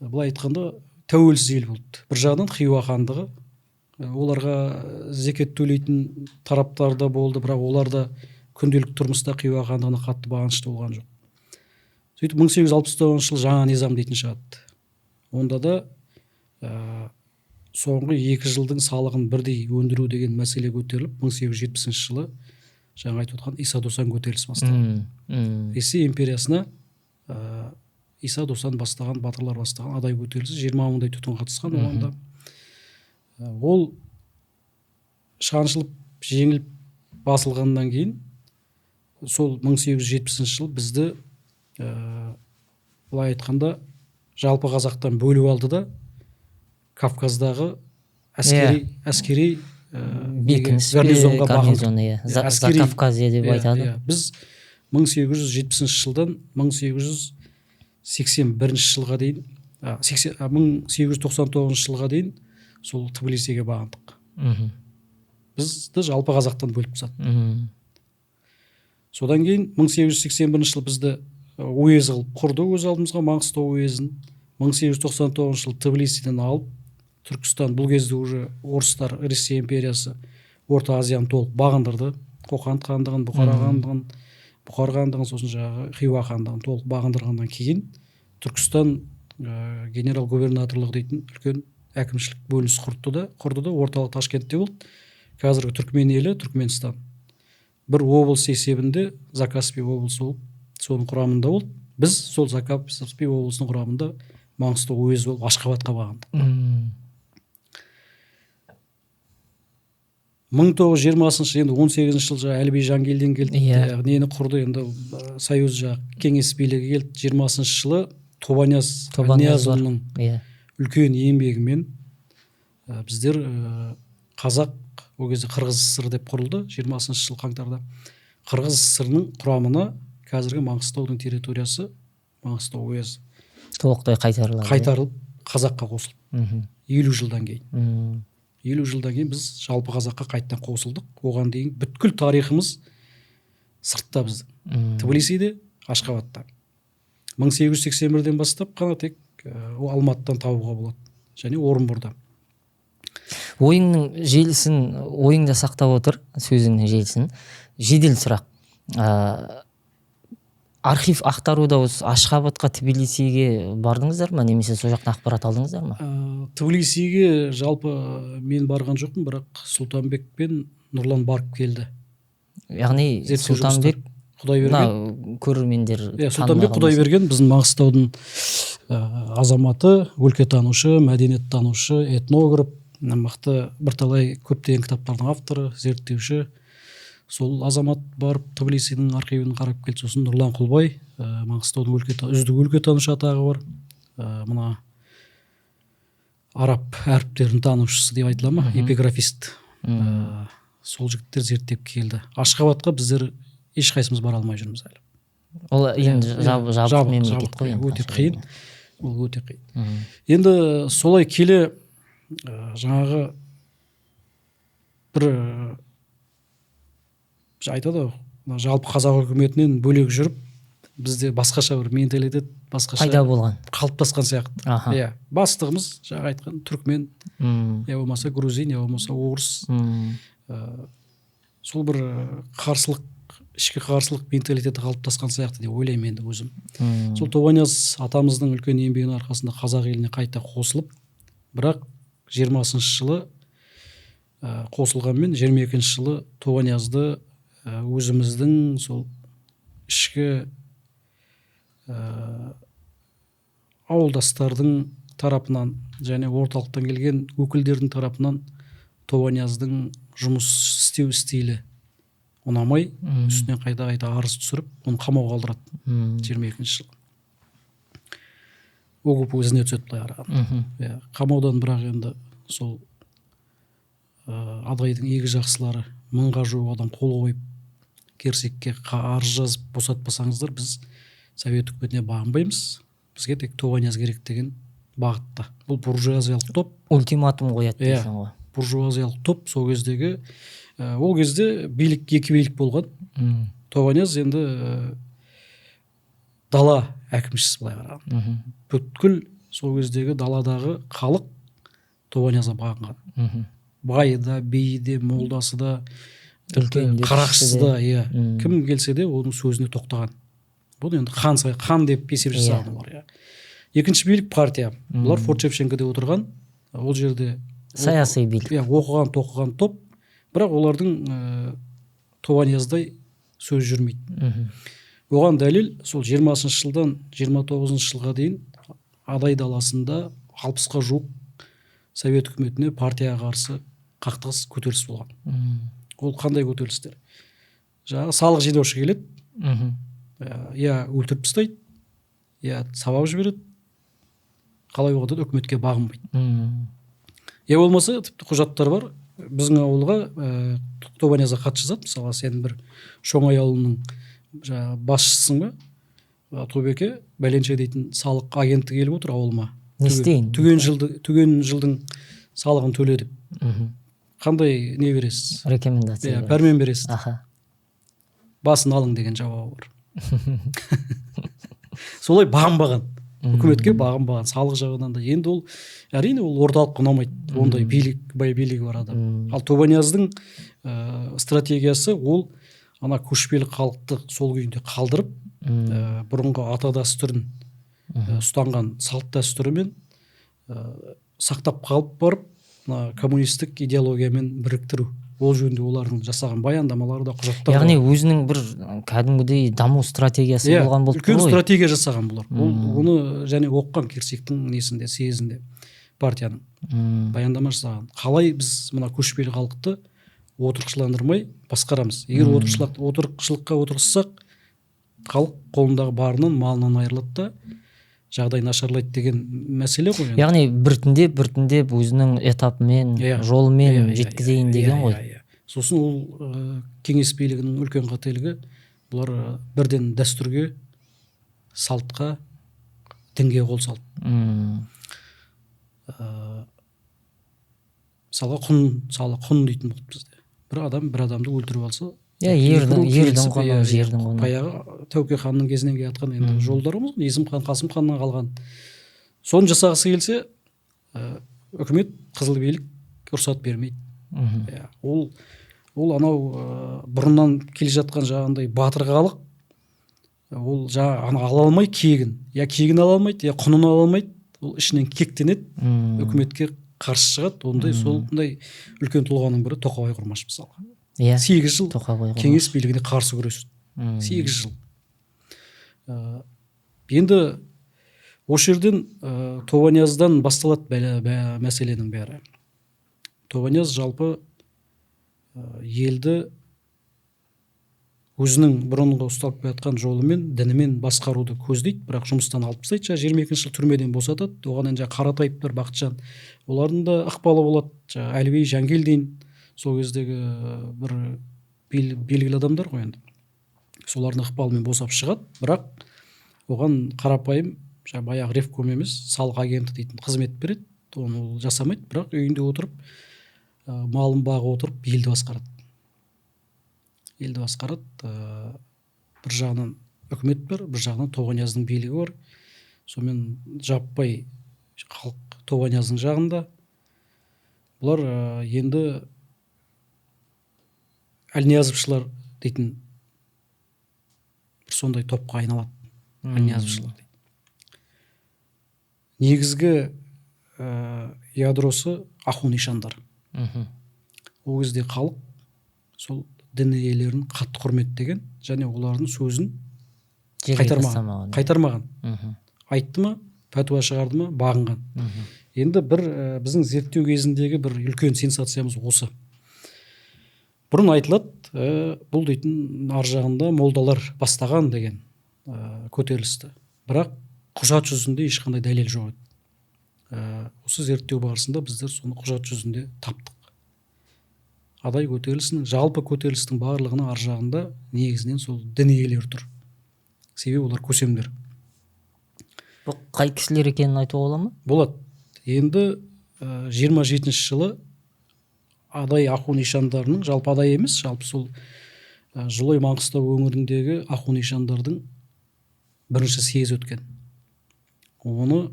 Былай айтқанда тәуелсіз ел болды. Бір жағынан Хиуа хандығы, оларға зекет төлейтін тараптар да болды, бірақ олар да күнделікті тұрмыста Хиуа хандығына қатты бағынышты болған жоқ. Сөйтіп 1869 жылы жаңа низам дейтін шығады. Онда да соңғы 2 жылдың салығын бірдей өндіру деген мәселе көтеріліп, 1870 жылы жаңа айтып отқан Иса Досан көтерілісі басталды. Ресей империясына Иса Досан бастаған, батырлар бастаған адай көтерілісі 20 мыңдай түтін қатысқан оған да. Ол шаншылып жеңіліп басылғаннан кейін сол 1870 жыл бізді былай айтқанда жалпы қазақтан бөліп алды да Кавказдағы әскери
бекініс
гарнизонға
бағынды. Закавказье деп айтады.
Біз 1870 жылдан 1881 жылға дейін, 1899 жылға дейін сол Тбилисиге бағындық. Бізді жалпы қазақтан бөліп тастады. Содан кейін 1881 жыл бізді уезд қылып құрды өз алдымызға, Маңғыстау уезін. 1899 жыл Тбилисиден алып Түркістан, бұл кезде уже орыстар, Ресей империясы Орта Азияны толық бағындырды. Қоқанд хандығын, Бұқара хандығын, Бұқар хандығын, сосын жаңағы Хиуа хандығын толық бағындырғаннан кейін Түркістан генерал-губернаторлығы дейтін үлкен әкімшілік бөлініс құрды да орталық Ташкентте болды. Қазіргі Түркмен елі, Түркменстан. Бір облыс есебінде Закаспий облысы болып, соның құрамында болды. Біз сол Закаспий облысының құрамында Маңғыстау уезі болып Ашқабатқа бағындық. 1920 енді 18 жыл жаңа Әліби Жангелдин келді, нені құрды, енді Союз жақ кеңес билігі келді. 20 жылы Тобанияз Ниязұлының үлкен еңбегімен біздер қазақ, ол кезде Қырғыз ССР деп құрылды, 20 жыл қаңтарда. Қырғыз ССР-ның құрамына қазіргі Маңғыстаудың территориясы, Маңғыстау уезі
толықтай қайтарылады.
Қайтарылып қазаққа қосылды. 50 жылдан кейін. 50 жылдан кейін біз жалпы қазаққа қайтадан қосылдық. Оған дейін бүткіл тарихымыз сыртта біздің. Тбилисиде, Ашқабатта. 1881-ден бастап қана тек Алматыдан табуға болады. Және Орынборда.
Ойыңның желісін, ойыңда сақтап отыр, сөзіңнің желісін. Жедел сұрақ. Архив ақтаруда осы Ашқабатқа, Тбилисиге бардыңыздар ма, немесе сол жақтан ақпарат алдыңыздар ма?
Тбилисиге жалпы мен барған жоқпын, бірақ Сұлтанбек пен Нұрлан барып келді.
Яғни Сұлтанбек
Құдайберген,
көрермендер
Сұлтанбек Құдайберген біздің Маңғыстаудың азаматы, өлкетанушы, мәдениеттанушы, этнограф, мықты бірталай көптеген кітаптардың авторы, зерттеуші. Сол азамат барып Тбилисидің архивін қарап келді. Сосын Нұрлан Құлбай, Маңғыстаудың үздік өлкетанушы атағы бар. Мына араб әріптерін танушысы деп айтыла ма, эпиграфист. Сол жігіттер зерттеп келді. Ашхабадқа біздер ешқайсымыз бара алмай жүрміз әлі.
Ол енді жабық мемлекет қой.
Өте қиын. Ол өте қиын. Енді солай келе жаңағы бір айтады ғой, жалпы қазақ үкіметінен бөлек жүріп бізде басқаша бір менталитет, басқаша
пайда болған,
қалыптасқан сияқты. Иә, бастығымыз жаңа айтқан түркмен, я болмаса грузин, я болмаса орыс. Сол бір қарсылық, ішкі қарсылық менталитеті қалыптасқан сияқты деп ойлаймын енді өзім. Сол Тобанияз атамыздың үлкен еңбегінің арқасында қазақ еліне қайта қосылып, бірақ 20 жылы қосылғанмен 22 жылы Тобаниязды өзіміздің сол ішкі ауылдастардың тарапынан және орталықтан келген өкілдердің тарапынан Тобанияздың жұмыс істеу стилі ұнамай, үстінен қайта-қайта арыз түсіріп, оны қамауға алдырады. 22 жылы. ОГПУ ізіне түседі былай қарағанда. Иә, қамаудан бірақ енді сол Адайдың игі жақсылары 1000-ға жуық адам қол қойып, Керсекке арыз жазып, босатпасаңыздар біз Совет үкіметіне бағынбаймыз, бізге тек Тобанияз керек деген бағытта. Бұл буржуазиялық топ.
Ультиматум қояды дейсің ғой.
Буржуазиялық топ сол кездегі, ол кезде билік, екі билік болған. Тобанияз енді дала әкімшісі былай қарағанда. Бүткіл сол кездегі даладағы халық Тобаниязға бағынған. Байы да, биі де, молдасы да, қарақшысы да, иә. Кім келсе де оның сөзіне тоқтаған. Бұл енді хан деп есеп жасаған олар, иә. Екінші билік партия. Бұлар Форт Шевченкоде отырған. Ол жерде
саяси билік.
Иә, оқыған, тоқыған топ. Бірақ олардың Тобанияздай сөз жүрмейді. Оған дәлел сол 20 жылдан 29 жылға дейін Адай даласында 60-қа жуық Совет үкіметіне, партияға қарсы қақтығыс, көтеріліс болған. Ол қандай көтерілістер? Жаңағы салық жинаушы келеді, я өлтіріп тастайды, я сабап жібереді, қалай болғанда да үкіметке бағынбайды. Я болмаса тіпті құжаттар бар, біздің ауылға Тобаниязға хат жазады, мысалға сен бір Шоңай ауылының жаңағы басшысың ба, Тобеке бәленше дейтін салық агенті келіп отыр ауылыма.
Не істейін?
Түген жылдың салығын төле деп. Қандай не бересіз?
Рекомендация.
Иә, пәрмен бересіз. Басын алың деген жауабы бар. Солай бағынбаған. Үкіметке бағынбаған, салық жағынан да. Енді ол әрине ол орталыққа ұнамайды. Ондай билік, бай билігі бар адам. Ал Тобанияздың стратегиясы ол ана көшпелі халықты сол күйінде қалдырып, бұрынғы ата дәстүрін, ұстанған салт дәстүрімен сақтап қалып барып, мына коммунистік идеологиямен біріктіру. Ол жөнінде олардың жасаған баяндамалары да, құжаттары.
Яғни өзінің бір кәдімгідей даму стратегиясы болған болып
тұр ғой. Үлкен стратегия жасаған бұлар. Ол оны және оқыған Керсектің несінде, съезінде партияның баяндама жасаған. Қалай біз мына көшпелі халықты отырықшыландырмай басқарамыз? Егер отырықшылыққа отырғызсақ, халық қолындағы барынан, малынан айырылады да жағдай нашарлайды деген мәселе ғой.
Яғни біртіндеп өзінің этапымен, жолымен жеткізейін деген ғой.
Сосын ол кеңес билігінің үлкен қателігі, бұлар бірден дәстүрге, салтқа, дінге қол салды. Мысалға құн, құн дейтін болды бізде. Бір адам бір адамды өлтіріп алса,
ердің құны, жердің құны.
Баяғы Тәуке ханның кезінен келе жатқан енді жолдарымыз, Есім хан, Қасым ханнан қалған. Соны жасағысы келсе, үкімет, қызыл билік рұқсат бермейді. Ол анау бұрыннан келе жатқан жаңағындай батыр халық, ол жаңа ала алмай кегін, я кегін ала алмайды, я құнын ала алмайды, ол ішінен кектенеді, үкіметке қарсы шығады. Ондай сондай үлкен тұлғаның бірі Тоқабай Құрмаш мысалға. 8 жыл кеңес билігіне қарсы күресті. 8 жыл. Енді осы жерден Тобанияздан басталады мәселенің бәрі. Тобанияз жалпы елді өзінің бұрынғы ұсталып келе жатқан жолымен, дінімен басқаруды көздейді, бірақ жұмыстан алып тастайды. Жаңа 22 жыл түрмеден босатады. Оған енді жаңа Қаратаевтар, Бақытжан, олардың да ықпалы болады. Жаңа Әліби Жангелдин, Сол кездегі бір белгілі адамдар ғой енді. Солардың ықпалымен босап шығады, бірақ оған қарапайым баяғы ревком емес, салық агенті дейтін қызмет береді. Оны ол жасамайды, бірақ үйінде отырып, малын бағып отырып елді басқарады. Елді басқарады. Бір жағынан үкімет бар, бір жағынан Тобанияздың билігі бар. Сонымен жаппай халық Тобанияздың жағында. Бұлар енді Әлниязовшылар дейтін бір сондай топқа айналады. Әлниязовшылар дейді. Негізгі ядросы ахун ишандар. Ол кезде халық сол дін иелерін қатты құрметтеген және олардың сөзін қайтармаған. Айтты ма, пәтуа шығарды ма, бағынған. Енді бір біздің зерттеу кезіндегі бір үлкен сенсациямыз осы. Бұрын айтылады, бұл дейтін ар жағында молдалар бастаған деген көтерілісті. Бірақ құжат жүзінде ешқандай дәлел жоқ еді. Осы зерттеу барысында біздер соны құжат жүзінде таптық. Адай көтерілісінің, жалпы көтерілістің барлығының ар жағында негізінен сол дін иелері тұр. Себебі олар көсемдер.
Бұл қай кісілер екенін айтуға бола ма?
Болады. Енді 27 жылы Адай ахун ишандарының, жалпы Адай емес, жалпы сол Жылой Маңғыстау өңіріндегі ахун ишандардың бірінші съезі өткен. Оны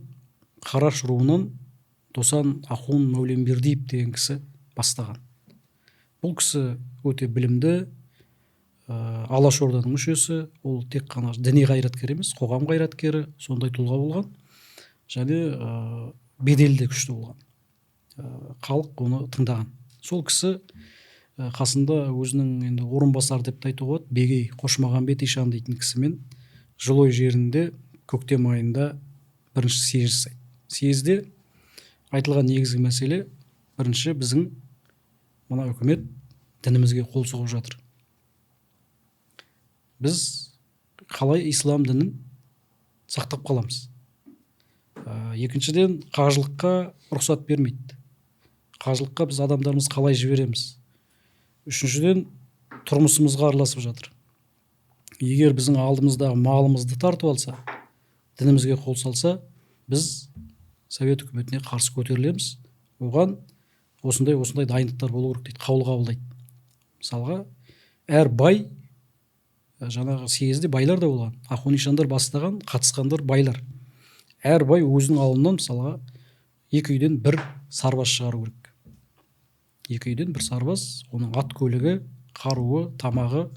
Қараш руынан Досан ахун Мәуленбердиев деген кісі бастаған. Бұл кісі өте білімді, Алашорданың мүшесі, ол тек қана діни қайраткер емес, қоғам қайраткері, сондай тұлға болған және беделі де күшті болған. Халық оны тыңдаған. Сол кісі қасында өзінің енді орынбасары деп те айтуға болады, Бегей Қошмағанбет ишан дейтін кісімен Жылой жерінде көктем айында бірінші съезд жасайды. Съезде айтылған негізгі мәселе, бірінші біздің мына үкімет дінімізге қол сұғып жатыр. Біз қалай ислам дінін сақтап қаламыз? Екіншіден, қажылыққа рұқсат бермейді. Қажылыққа біз адамдарымыз қалай жібереміз? Үшіншіден, тұрмысымызға араласып жатыр. Егер біздің алдымыздағы малымызды тартып алса, дінімізге қол салса, біз Совет үкіметіне қарсы көтерілеміз. Оған осындай осындай дайындықтар болу керек дейді, қаулы қабылдайды. Мысалға, әр бай, жаңағы съезде байлар да болған, ахун ишандар бастаған, қатысқандар байлар. Әр бай өзінің ауылынан мысалға екі үйден бір сарбаз шығару керек. Екі үйден бір сарбаз, оның ат көлігі, қаруы, тамағы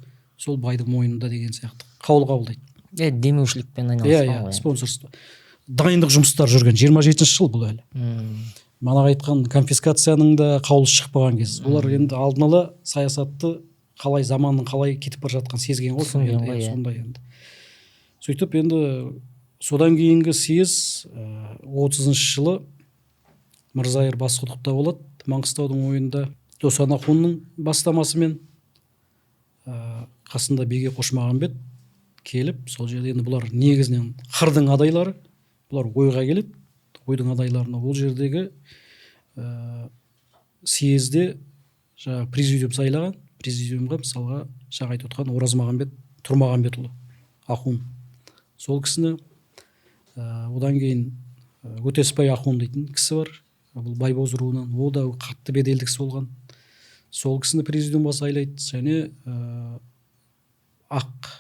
сол байдың мойнында деген сияқты қаулы қабылдайды.
Демеушілікпен айналысқан ғой.
Спонсорство. Дайындық жұмыстар жүрген 27 жыл бұл әлі. Манағы айтқан конфискацияның да қаулысы шықпаған кез. Олар енді алдын ала саясатты қалай, заманның қалай кетіп бара жатқанын сезген ғой. Сондай енді. Сөйтіп енді содан кейінгі съезд 30 жылы Мырзайыр Басқұдықта болады, Маңғыстаудың ойында. Досан ахунның бастамасымен қасында Беге Қошмағанбет келіп, сол жерде енді бұлар негізінен қырдың адайлары, бұлар ойға келеді, ойдың адайларына. Ол жердегі съезде жаңағы президиум сайлаған, президиумға мысалға жаңа айтып отқан Оразмағанбет Тұрмағанбетұлы ахун, сол кісіні, одан кейін Өтесбай ахун дейтін кісі бар, бұл Байбоз руынан, ол да қатты беделді кісі болған, сол кісіні президиумға сайлайды. Және Ақ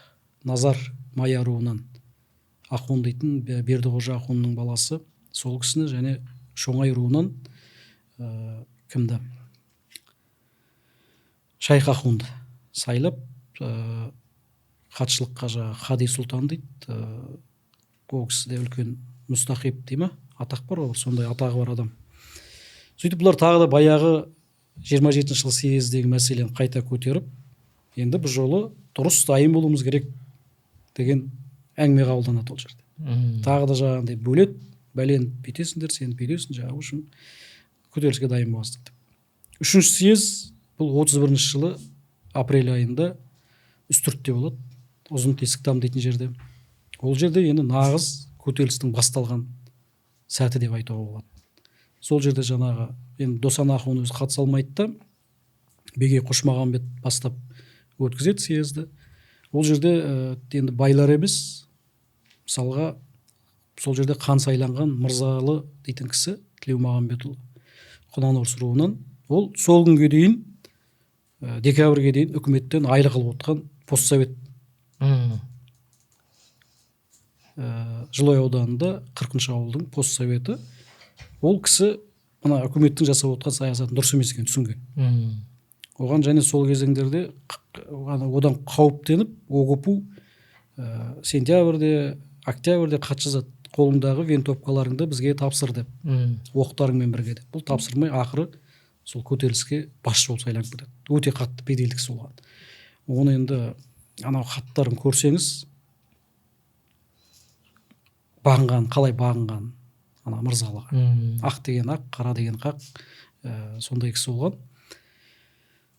Назар Мая руынан ахун дейтін Бердіқожа ахунның баласы, сол кісіні, және Шоңай руынан кімді, Шайх ахунды сайлап, хатшылыққа жаңағы Хади Сұлтан дейді, ол кісі де үлкен мұстахиб дей ма, атақ бар ғой, сондай атағы бар адам. Сөйтіп бұлар тағы да баяғы 27 жыл съездегі мәселені қайта көтеріп, енді бұл жолы дұрыс дайын болуымыз керек деген әңгіме қабылданады ол жерде. Тағы да жаңағындай бөледі, бәлен бүйтесіңдер, сен бүйтесің, жаңағы үшін көтеріліске дайын боласың деп. Үшінші съезд бұл 31 жылы апрель айында Үстіртте болады, Ұзын Тесіктам дейтін жерде. Ол жерде енді нағыз көтерілістің басталған сәті деп айтуға болады. Сол жерде жаңағы енді Досан ахун өзі қатыса алмайды да, Бегей Қошмағанбет бастап өткізеді съезді. Ол жерде енді байлар емес, мысалға сол жерде қан сайланған Мырзалы дейтін кісі, Тілеумағамбетұлы, Құнанорыс руынан. Ол сол күнге дейін, декабрьге дейін үкіметтен айлық алып отқан постсовет. Жылыой ауданында 40-шы ауылдың постсоветі. Ол кісі мына үкіметтің жасап отқан саясатын дұрыс емес екенін түсінген. Оған және сол кезеңдерде одан қауіптеніп ОГПУ сентябрьде, октябрьде хат жазады: қолыңдағы винтовкаларыңды бізге тапсыр деп, оқтарыңмен бірге деп. Бұл тапсырмай, ақыры сол көтеріліске басшы болып сайланып кетеді. Өте қатты беделді кісі болған. Оны енді анау хаттарын көрсеңіз, бағынған, қалай бағынған ана Мырзалыға. Ақ деген ақ, қара деген қақ, сондай кісі болған.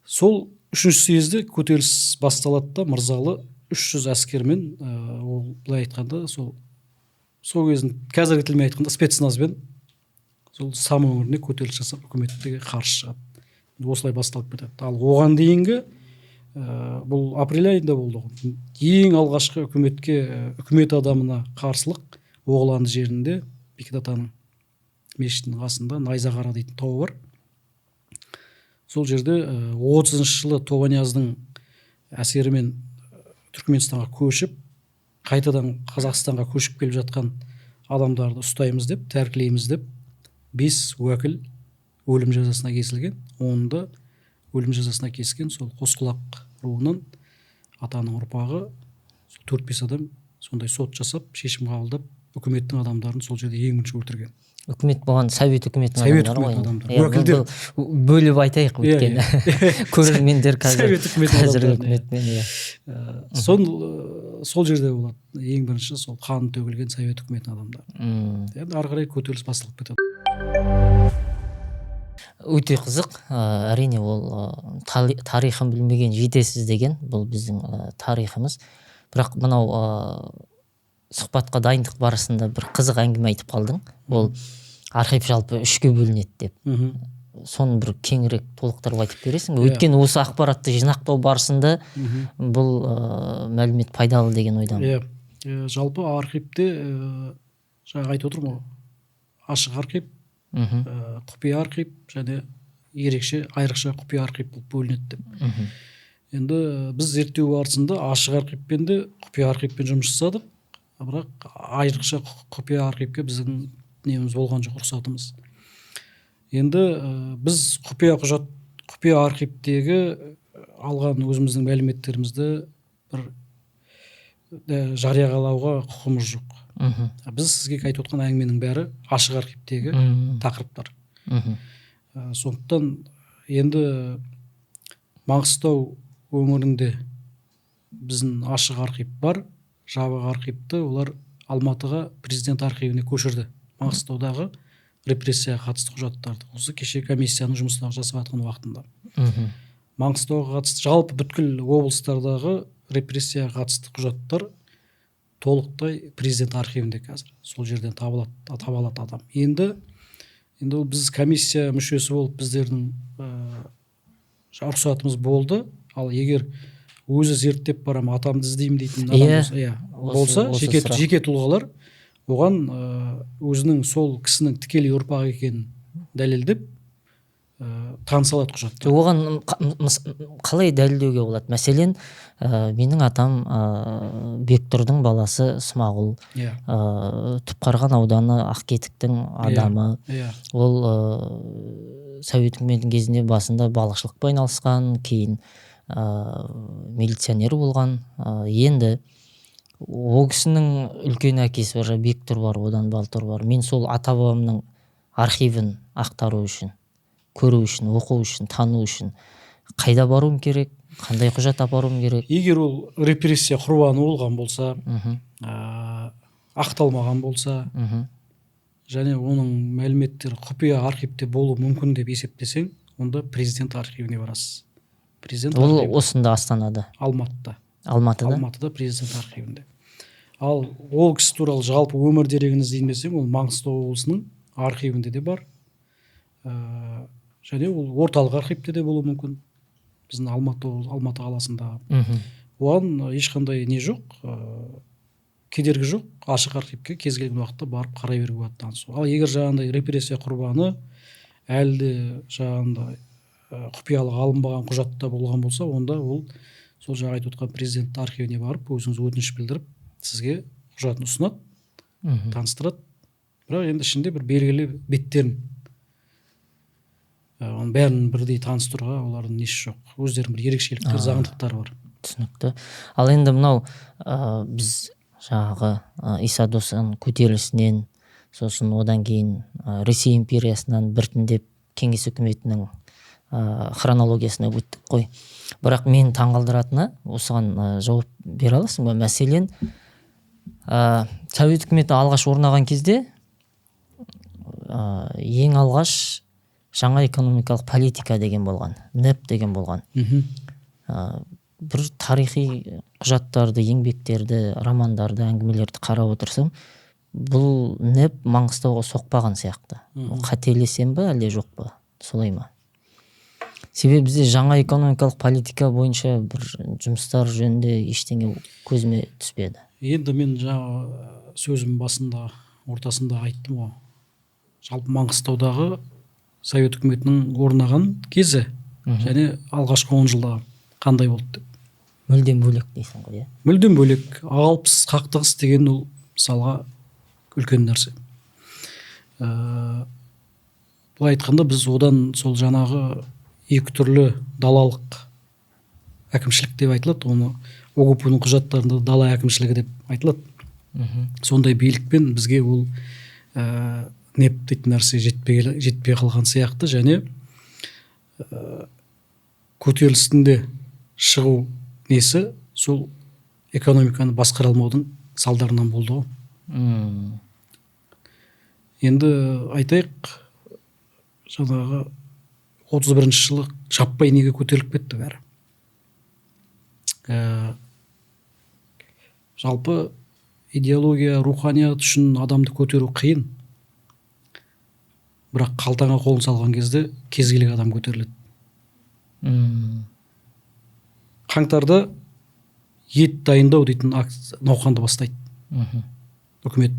Сол үшінші съезде көтеріліс басталады да, Мырзалы 300 әскермен, ол былай айтқанда сол кездің, қазіргі тілмен айтқанда, спецназбен сол Сам өңіріне көтеріліс жасап, үкіметке қарсы шығады. Осылай басталып кетеді. Ал оған дейінгі, бұл апрель айында болды ғой, ең алғашқы үкіметке, үкімет адамына қарсылық Оғланды жерінде, Бекет атаның мешітінің қасында Найзақара дейтін тау бар. Сол жерде 30-жылы Тобанияздың әсерімен Түркіменстанға көшіп, қайтадан Қазақстанға көшіп келіп жатқан адамдарды ұстаймыз деп, тәркілейміз деп, 5 уәкіл өлім жазасына кесілген. Оны да өлім жазасына кескен сол Қосқұлақ руынан атаның ұрпағы, сол 4-5 адам сондай сот жасап, шешім қабылдап, үкіметтің адамдарын сол жерде ең бірінші өлтірген.
Үкімет болған совет үкіметінің
совет
адамдары ғой
үкіметінің
енді.
адамдары.
Иә,
Уәкілдер.
бұл бөліп айтайық, өйткені көрермендер қазір
Совет үкіметінің
қазіргі
адамдарын, иә.
үкіметпен, иә.
Сол жерде болады ең бірінші сол қан төгілген совет үкіметінің адамдары. Енді ары қарай көтеріліс басталып кетеді.
Өте қызық. Әрине ол тарихын білмеген жетесіз деген, бұл біздің тарихымыз. Бірақ мынау сұхбатқа дайындық барысында бір қызық әңгіме айтып қалдың. Ол архив жалпы үшке бөлінеді деп. Соны бір кеңірек толықтырып айтып бересің бе?
Иә.
Өйткені осы ақпаратты жинақтау барысында бұл мәлімет пайдалы деген ойдамын.
Иә. Жалпы архивте, жаңа айтып отырмын ғой, ашық архив, құпия архив және ерекше, айрықша құпия архив болып бөлінеді деп. Енді біз зерттеу барысында ашық архивпен де, құпия архивпен жұмыс жасадық, бірақ айрықша құпия архивке біздің неміз болған жоқ, рұқсатымыз. Енді біз құпия құжат, құпия архивтегі алған өзіміздің мәліметтерімізді бір жариялауға құқығымыз жоқ. Біз сізге айтып отқан әңгіменің бәрі ашық архивтегі тақырыптар. Сондықтан енді Маңғыстау өңірінде біздің ашық архив бар, жабық архивті олар Алматыға, президент архивіне көшірді. Маңғыстаудағы репрессияға қатысты құжаттарды осы кеше комиссияның жұмысын жасап жатқан уақытында. Маңғыстауға қатысты, жалпы бүткіл облыстардағы репрессияға қатысты құжаттар толықтай президент архивінде қазір. Сол жерден табылады, таба алады адам. Енді ол біз комиссия мүшесі болып, біздердің рұқсатымыз болды. Ал егер өзі зерттеп барам, атамды іздеймін дейтін адам болса, иә, болса,
осы сұрақ.
жеке тұлғалар оған өзінің сол кісінің тікелей ұрпағы екенін дәлелдеп, таныса алады құжатты.
Оған қалай дәлелдеуге болады? Мәселен, менің атам, Бектұрдың баласы Смағұл, Түпқарған ауданы Ақкетіктің адамы. Ол совет үкіметінің кезінде басында балықшылықпен айналысқан, кейін милиционер болған. Енді ол кісінің үлкен әкесі бар, Бектұр бар, одан Балтұр бар. Мен сол ата-бабамның архивін ақтару үшін, көру үшін, оқу үшін, тану үшін қайда баруым керек, қандай құжат апаруым керек?
Егер ол репрессия құрбаны болған болса, ақталмаған болса, және оның мәліметтері құпия архивте болуы мүмкін деп есептесең, онда президент архивіне барасыз. Президент
Ол
архиві.
осында, Астанада?
Алматыда.
Алматыда?
Алматыда президент архивінде. Ал ол кісі туралы жалпы өмір дерегін іздеймін десең, ол Маңғыстау облысының архивінде де бар. Және ол орталық архивте де болуы мүмкін. Біздің Алматы қаласындағы. Оған ешқандай не жоқ, кедергі жоқ, ашық архивке кез келген уақытта барып қарай беруге болады, танысу. Ал егер жаңағындай репрессия құрбаны әлі де жаңағындай құпиялық алынбаған құжатта болған болса, онда ол сол жаңа айтып отқан президент архивіне барып, өзіңіз өтініш білдіріп, сізге құжатын ұсынады, таныстырады. Бірақ енді ішінде бір белгілі беттерін, оның бәрін бірдей таныстыруға олардың несі жоқ, өздерінің бір ерекшеліктері, заңдықтары бар.
Түсінікті. Ал енді мынау біз жаңағы Иса Досан көтерілісінен, сосын одан кейін Ресей империясынан біртіндеп Кеңес үкіметінің хронологиясына өттік қой. Бірақ мені таңғалдыратыны, осыған жауап бере аласың ба? Мәселен, Совет үкіметі алғаш орнаған кезде ең алғаш жаңа экономикалық политика деген болған, НЭП деген болған. Бір тарихи құжаттарды, еңбектерді, романдарды, әңгімелерді қарап отырсам, бұл НЭП Маңғыстауға соқпаған сияқты. Қателесем бе, әлде жоқ па, солай ма? Себебі бізде жаңа экономикалық политика бойынша бір жұмыстар жөнінде ештеңе көзіме түспеді.
Енді мен жаңа сөзім басында, ортасында айттым ғой, жалпы Маңғыстаудағы Совет үкіметінің орнаған кезі және алғашқы 10 жылда қандай болды деп.
Мүлдем бөлек дейсің ғой, иә?
Мүлдем бөлек. 60 қақтығыс деген ол мысалға үлкен нәрсе. Былай айтқанда, біз одан сол жаңағы екі түрлі далалық әкімшілік деп айтылады, оны ОГПУ-ның құжаттарында дала әкімшілігі деп айтылады. Сондай билікпен бізге ол НЭП дейтін нәрсе жетпей қалған сияқты. Және көтерілістің де шығу несі сол экономиканы басқара алмаудың салдарынан болды ғой. Енді айтайық, жаңағы 31 жылы жаппай неге көтеріліп кетті бәрі? Жалпы идеология, руханият үшін адамды көтеру қиын, бірақ қалтаңа қолын салған кезде кез келген адам көтеріледі. Қаңтарда ет дайындау дейтін науқанды бастайды үкімет.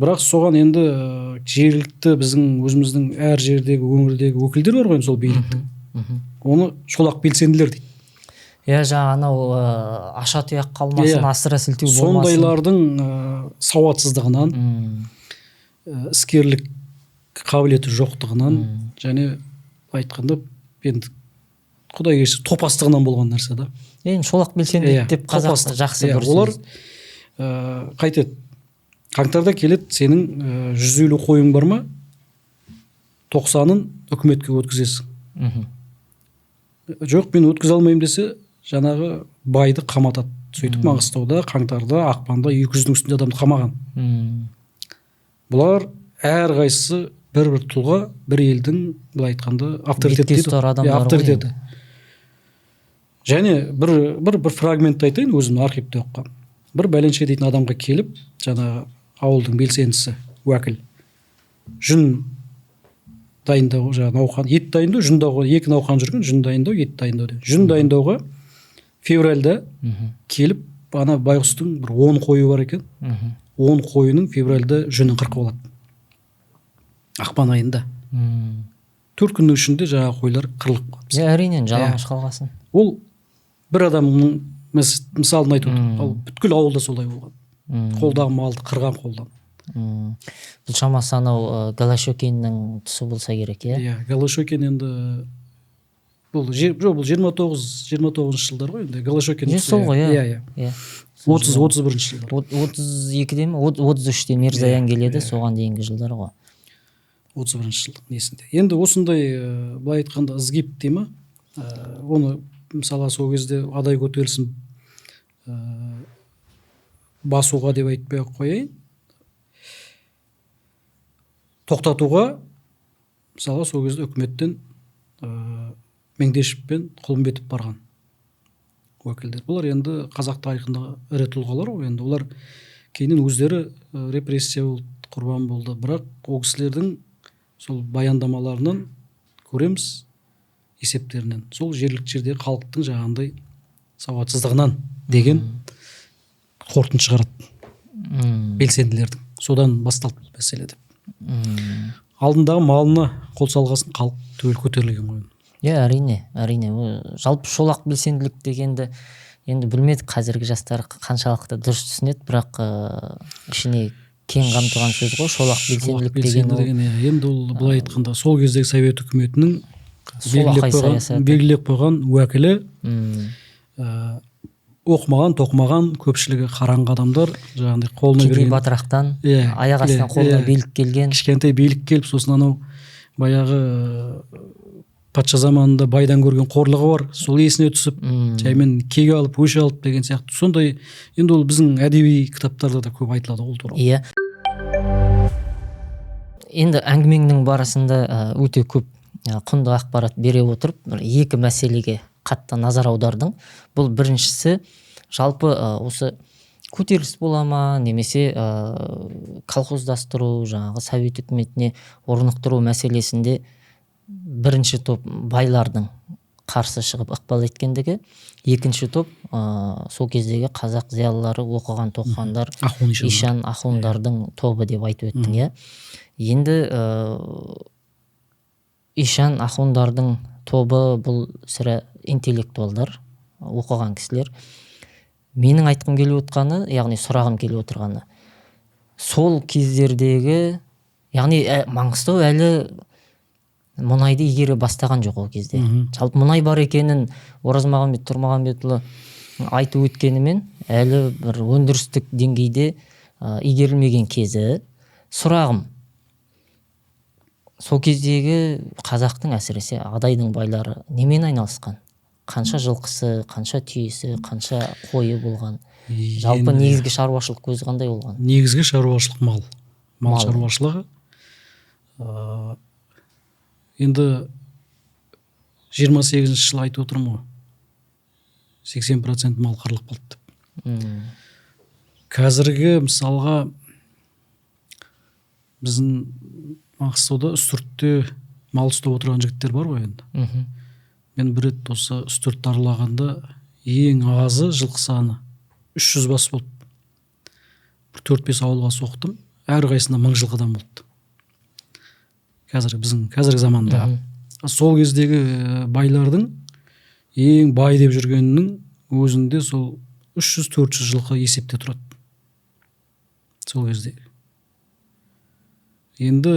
Бірақ соған енді жергілікті біздің өзіміздің әр жердегі, өңірдегі өкілдер бар ғой енді сол биліктің. Оны шолақ белсенділер дейді.
Иә, жаңа анау аша тұяқ қалмасын, асыра сілтеу болмасын.
Сондайлардың сауатсыздығынан, іскерлік қабілеті жоқтығынан және айтқанда енді құдай кешірсін, топастығынан болған нәрсе да.
Енді шолақ белсенділік деп қазақ
топастық.
Жақсы бір
Олар
сөз.
Қайтеді, қаңтарда келеді, сенің 150 қойың бар ма, 90-ын үкіметке өткізесің. Жоқ, мен өткізе алмаймын десе, жаңағы байды қаматады. Сөйтіп Маңғыстауда қаңтарда, ақпанда 200-дің үстінде адамды қамаған. Бұлар әрқайсысы бір-бір тұлға, бір елдің, былай айтқанда, авторитеті
Бетке
дейді ғой.
Ұстар
Иә,
адамдар ғой
авторитеті.
енді.
Және бір фрагментті айтайын, өзім архивте оқыған. Бір бәленше дейтін адамға келіп, жаңағы ауылдың белсендісі, уәкіл, жүн дайындау, жаңағы науқан, ет дайындау, жүн дайындау, екі науқан жүрген, жүн дайындау, ет дайындау деп. Жүн дайындауға февральда келіп, ана байғұстың бір 10 қойы бар екен. 10 қойының февральда жүнін қырқып алады. Ақпан айында. 4 күннің ішінде жаңағы қойлар қырылып қалады.
Иә, әрине, жалаңаш қалғасын.
Ол бір адамның мысалын айтып отыр. Ал бүткіл ауылда солай болған. Қолдағы малды қырған қолдан.
Бұл шамасы анау Голощёкиннің тұсы болса керек, иә?
Иә, Голощёкин енді бұл жоқ, бұл 29 жылдар ғой енді Голощёкин
Е,
тұсы,
сол ғой, иә.
Иә, иә.
Иә.
31 жылдар.
32-де ме? 33-те Мирзаян келеді, соған дейінгі жылдар ғой.
31 жылдың несінде. Енді осындай, былай айтқанда, ізгип дей ма? Оны мысалға сол кезде Адай көтерілісін басуға деп айтпай ақ қояйын, тоқтатуға мысалға сол кезде үкіметтен Меңдешев пен Құлымбетов барған уәкілдер. Бұлар енді қазақ тарихындағы ірі тұлғалар ғой. Енді олар кейіннен өздері репрессия болды, құрбан болды. Бірақ ол кісілердің сол баяндамаларынан көреміз, Есептерінен сол жергілікті жердегі халықтың жаңағындай сауатсыздығынан деген қорытынды шығарады белсенділердің. Содан басталды бұл мәселе деп. Алдындағы малына қол салғасын халық түгел көтерілген ғой.
Иә, әрине, әрине. Жалпы шолақ белсенділік дегенді енді білмедік, қазіргі жастар қаншалықты дұрыс түсінеді, бірақ ішіне кең қамтыған сөз ғой шолақ белсенділік деген.
Ол енді ол былай айтқанда сол кездегі совет үкіметінің белгілеп қойған уәкілі, оқымаған, тоқымаған, көпшілігі қараңғы адамдар, жаңағыдай қолына
берген батырақтан, аяқ астынан қолына билік келген,
кішкентай билік келіп, сосын анау баяғы патша заманында байдан көрген қорлығы бар, сол есіне түсіп, жаймен кек алып, өш алып деген сияқты. Сондай енді ол біздің әдеби кітаптарда да көп айтылады ол туралы.
Иә. Енді әңгімеңнің барысында өте көп құнды ақпарат бере отырып, екі мәселеге қатты назар аудардың. Бұл біріншісі, жалпы осы көтеріліс бола ма, немесе колхоздастыру, жаңағы совет үкіметіне орнықтыру мәселесінде бірінші топ байлардың қарсы шығып ықпал еткендігі, екінші топ сол кездегі қазақ зиялылары, оқыған тоқығандар, ишан ахундардың тобы деп айтып өттің, иә. Енді ишан ахундардың тобы бұл сірә интеллектуалдар, оқыған кісілер. Менің айтқым келіп отырғаны, яғни сұрағым келіп отырғаны, сол кездердегі, яғни Маңғыстау әлі мұнайды игере бастаған жоқ ол кезде. Жалпы мұнай бар екенін Оразмағамбет Тұрмағамбетұлы айтып өткенімен, әлі бір өндірістік деңгейде игерілмеген кезі. Сұрағым, сол кездегі қазақтың, әсіресе Адайдың байлары немен айналысқан? Қанша жылқысы, қанша түйесі, қанша қойы болған? Жалпы негізгі шаруашылық көзі қандай болған?
Негізгі шаруашылық мал. Мал шаруашылығы. Енді 28-ші жылы айтып отырмын ғой, 80% мал қырылып қалды деп. Қазіргі мысалға біздің Маңғыстауда Үстіртте мал ұстап отырған жігіттер бар ғой енді. Мен бір рет осы Үстіртті аралағанда ең азы жылқы саны 300 бас болды. Бір 4-5 ауылға соқтым, әрқайсысында 1000 жылқыдан болды. Қазіргі біздің қазіргі заманда. Сол кездегі байлардың ең бай деп жүргенінің өзінде сол 300-400 жылқы есепте тұрады. Сол кездегі. Енді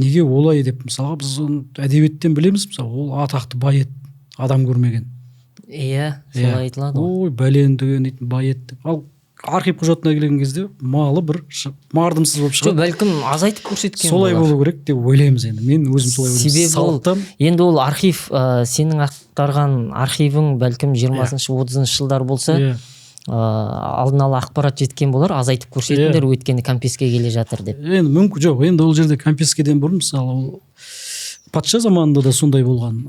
неге олай деп, мысалға біз оны әдебиеттен білеміз, мысалы ол атақты бай еді, адам көрмеген.
Иә, солай айтылады ғой.
Ой, бәлен деген дейтін бай еді деп. Ал архив құжатына келген кезде малы бір мардымсыз болып шығады.
Жоқ, бәлкім азайтып көрсеткен
солай болу керек деп ойлаймыз енді. Мен өзім солай ойлаймын.
Себебі енді ол архив, сенің ақтарған архивің бәлкім 20-шы, 30-шы жылдар болса, алдын ала ақпарат жеткен болар, азайтып көрсетіңдер, өйткені кәмпеске келе жатыр деп.
Енді мүмкін жоқ, енді ол жерде кәмпескеден бұрын мысалы ол патша заманында да сондай болған,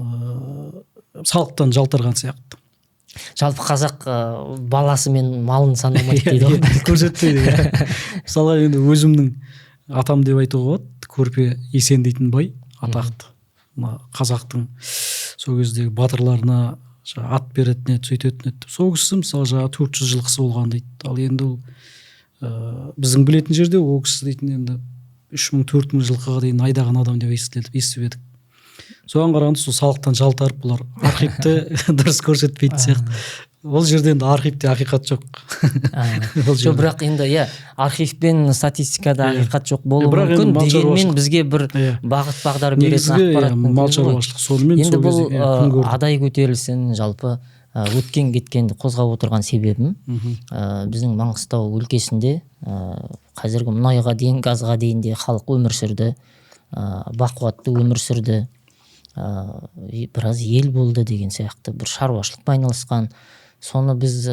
салықтан жалтарған сияқты.
Жалпы қазақ баласы мен малын санамайды дейді ғой.
Көрсетпейді. Мысалы енді өзімнің атам деп айтуға болады, Көрпе Есен дейтін бай, атақты. Мына қазақтың сол кездегі батырларына ат беретін еді, сөйтетін еді. Сол кісі мысалы жаңағы 400 жылқысы болған дейді. Ал енді ол біздің білетін жерде ол кісі дейтін енді 3000-4000 жылқыға дейін айдаған адам деп естіп едік. Соған қарағанда сол салықтан жалтарып бұлар архивті дұрыс көрсетпейтін сияқты. Ол жерде енді архивте ақиқат жоқ.
Жоқ, бірақ енді иә, архив пен статистикада ақиқат жоқ болуы мүмкін, дегенмен бізге бір бағыт бағдар беретін ақпарат.
Мал шаруашылық сонымен
енді бұл Адай көтерілісін жалпы өткен кеткенді қозғап отырған себебім, біздің Маңғыстау өлкесінде қазіргі мұнайға дейін, газға дейін де халық өмір сүрді, бақуатты өмір сүрді, біраз ел болды деген сияқты, бір шаруашылықпен айналысқан. Соны біз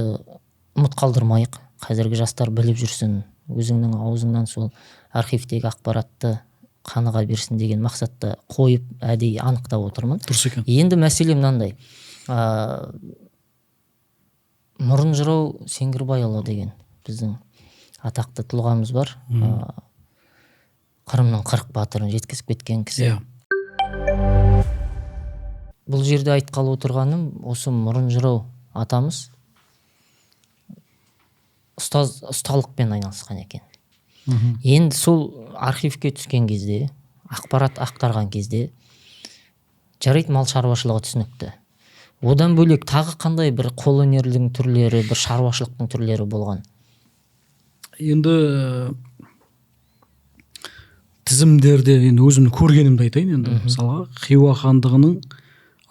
ұмыт қалдырмайық, қазіргі жастар біліп жүрсін, өзіңнің аузыңнан сол архивтегі ақпаратты қаныға берсін деген мақсатта қойып әдейі анықтап отырмын.
Дұрыс екен.
Енді мәселе мынандай. Мұрын жырау Сеңгірбайұлы деген біздің атақты тұлғамыз бар. Қырымның 40 батырын жеткізіп кеткен кісі. Бұл жерде айтқалы отырғаным, осы Мұрын жырау атамыз ұстаз, ұсталықпен айналысқан екен. Енді сол архивке түскен кезде, ақпарат ақтарған кезде, жарайды, мал шаруашылығы түсінікті, одан бөлек тағы қандай бір қолөнердің түрлері, бір шаруашылықтың түрлері болған?
Енді тізімдерде, енді өзімнің көргенімді айтайын. Енді мысалға, Хиуа хандығының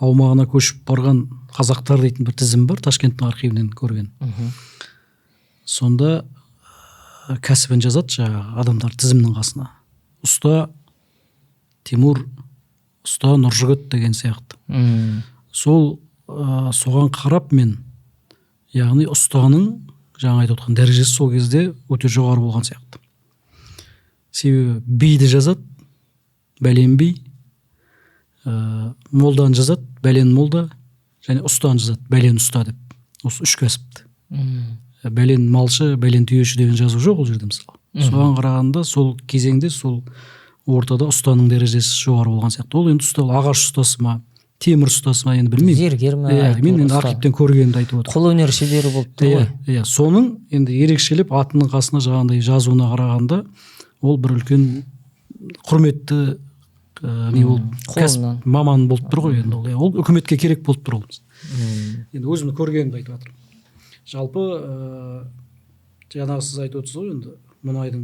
аумағына көшіп барған қазақтар дейтін бір тізім бар, Ташкенттің архивінен көрген. Сонда кәсібін жазады жаңағы адамдар тізімнің қасына: ұста Тимур, ұста Нұржігіт деген сияқты. Сол соған қарап мен, яғни ұстаның жаңа айтып отқан дәрежесі сол кезде өте жоғары болған сияқты. Себебі биді жазады, бәлен би, молданы жазады, бәлен молда, және ұстаны жазады, бәлен ұста деп. Осы үш кәсіпті. Бәлен малшы, бәлен түйеші деген жазу жоқ ол жерде, мысалы. Соған қарағанда, сол кезеңде, сол ортада ұстаның дәрежесі жоғары болған сияқты. Ол енді ұста, ол ағаш ұстасы ма, темір ұстасы ма, енді білмеймін.
Зергер ме?
Иә,
әйтеуір
мен енді
ұста.
Архивтен көргенімді айтып отырмын.
Қолөнер шебері болып тұр
Иә.
ғой.
Иә, соның енді ерекшелеп атының қасына жаңағындай жазуына қарағанда, ол бір үлкен құрметті не болып, кәсіп
Қолынан.
маман болып тұр ғой енді ол. Иә, ол үкіметке керек болып тұр ол. Енді өзімнің көргенімді айтып жатырмын. Жалпы жаңағы сіз айтып отырсыз ғой, енді мұнайдың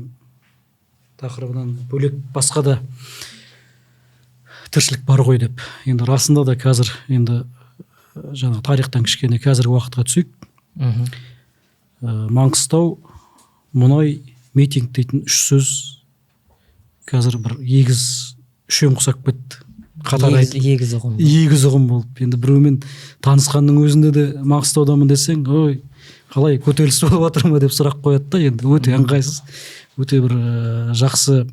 тақырыбынан бөлек басқа да тіршілік бар ғой деп. Енді расында да қазір енді жаңағы тарихтан кішкене қазіргі уақытқа түсейік. Маңғыстау, мұнай, митинг дейтін үш сөз қазір бір егіз үшем ұқсап кетті қатар.
Егіз ұғым.
Егіз ұғым болып. Енді біреумен танысқанның өзінде де «Маңғыстаудамын» десең, «Ой, қалай, көтеріліс болып жатыр ма?» деп сұрақ қояды да. Енді өте ыңғайсыз, өте бір жақсы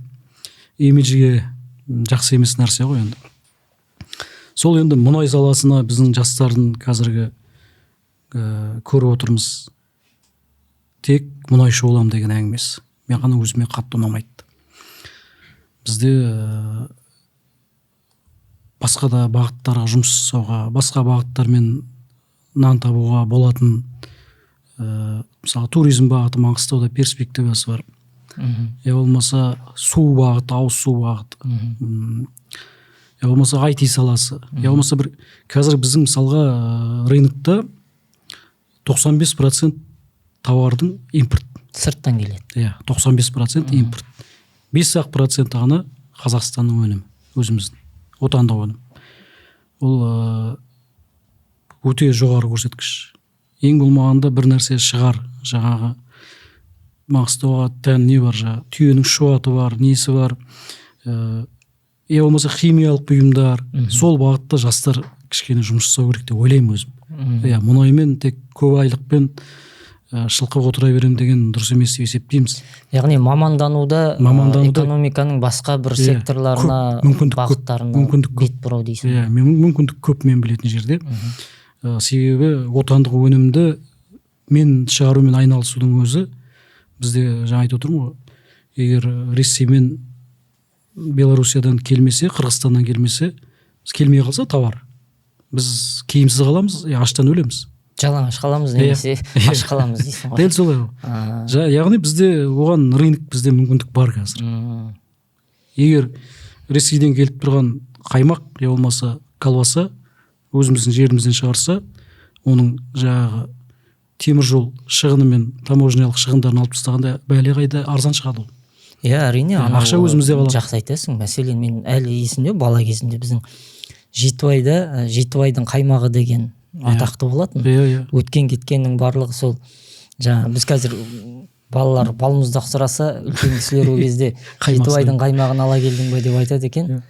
имиджге жақсы емес нәрсе ғой. Енді сол енді мұнай саласына біздің жастардың қазіргі көріп отырмыз, тек мұнайшы боламын деген әңгімесі маған өзіме қатты ұнамайды. Бізде басқа да бағыттарға жұмыс жасауға, басқа бағыттармен нан табуға болатын, мысалы, туризм бағыты Маңғыстауда перспективасы бар. Я болмаса су бағыты, ауыз су бағыты, я болмаса IT саласы, я болмаса бір қазір біздің, мысалға, рынокта 95% тауардың импорт.
Сырттан келеді.
Иә, 95% импорт, 5 ақ проценті ғана Қазақстанның өнімі, өзіміздің отандық өнім. Ол өте жоғары көрсеткіш. Ең болмағанда бір нәрсе шығар, жаңағы Маңғыстауға тән не бар, жаңағы түйенің шұбаты бар, несі бар, я болмаса химиялық бұйымдар. Сол бағытта жастар кішкене жұмыс жасау керек деп ойлаймын өзім. Иә, мұнаймен тек көп айлықпен шылқып отыра беремін деген дұрыс емес деп есептейміз.
Яғни мамандануда,
Мамандануда-
экономиканың басқа бір
Иә,
секторларына,
көп, мүмкіндік көп,
бағыттарына
мүмкіндік көп.
бет бұрау дейсің.
Иә, мүмкіндік көп мен білетін жерде. Себебі отандық өнімді мен шығарумен айналысудың өзі бізде, жаңа айтып отырмын ғой, егер Ресей мен Белоруссиядан келмесе, Қырғызстаннан келмесе, біз келмей қалса товар, біз киімсіз қаламыз, аштан өлеміз.
Жалаңаш қаламыз
Иә.
немесе аш қаламыз дейсің ғой.
Дәл солай ғой. Яғни бізде оған рынок, бізде мүмкіндік бар қазір. Егер Ресейден келіп тұрған қаймақ я болмаса колбаса өзіміздің жерімізден шығарса, оның жаңағы темір жол шығыны мен таможнялық шығындарын алып тастағанда, бәле қайда арзан шығады ол.
Иә, әрине.
Иә,
анау,
ақша өзімізде қалады.
Жақсы айтасың. Мәселен, мен әлі есімде, бала кезімде біздің Жетібайда Жетібайдың қаймағы деген атақты болатын.
иә иә
Өткен кеткеннің барлығы сол жаңа біз қазір балалар балмұздақ сұраса, үлкен кісілер ол кезде
Қаймақ.
«Жетібайдың қаймағын ала келдің бе?» деп айтады екен.
Иә.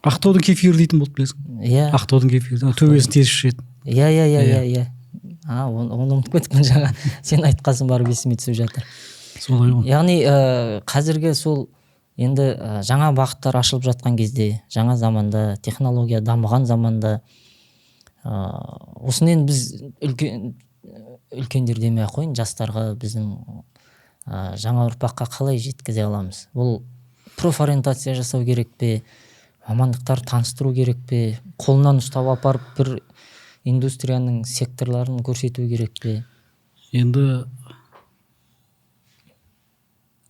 Ақтаудың кефирі дейтін болды, білесің. Ақтаудың кефирі, төбесін тесіп ішетін.
Иә иә иә иә иә а оны ұмытып кетіппін, жаңа сен айтқасын барып есіме түсіп жатыр.
Солай ғой.
Яғни қазіргі сол енді жаңа бағыттар ашылып жатқан кезде, жаңа заманда, технология дамыған заманда, осыны енді біз үлкендер демей ақ қояйын, жастарға, біздің жаңа ұрпаққа қалай жеткізе аламыз? Бұл профориентация жасау керек пе? Мамандықтар таныстыру керек пе? Қолынан ұстап апарып бір индустрияның секторларын көрсету керек пе?
Енді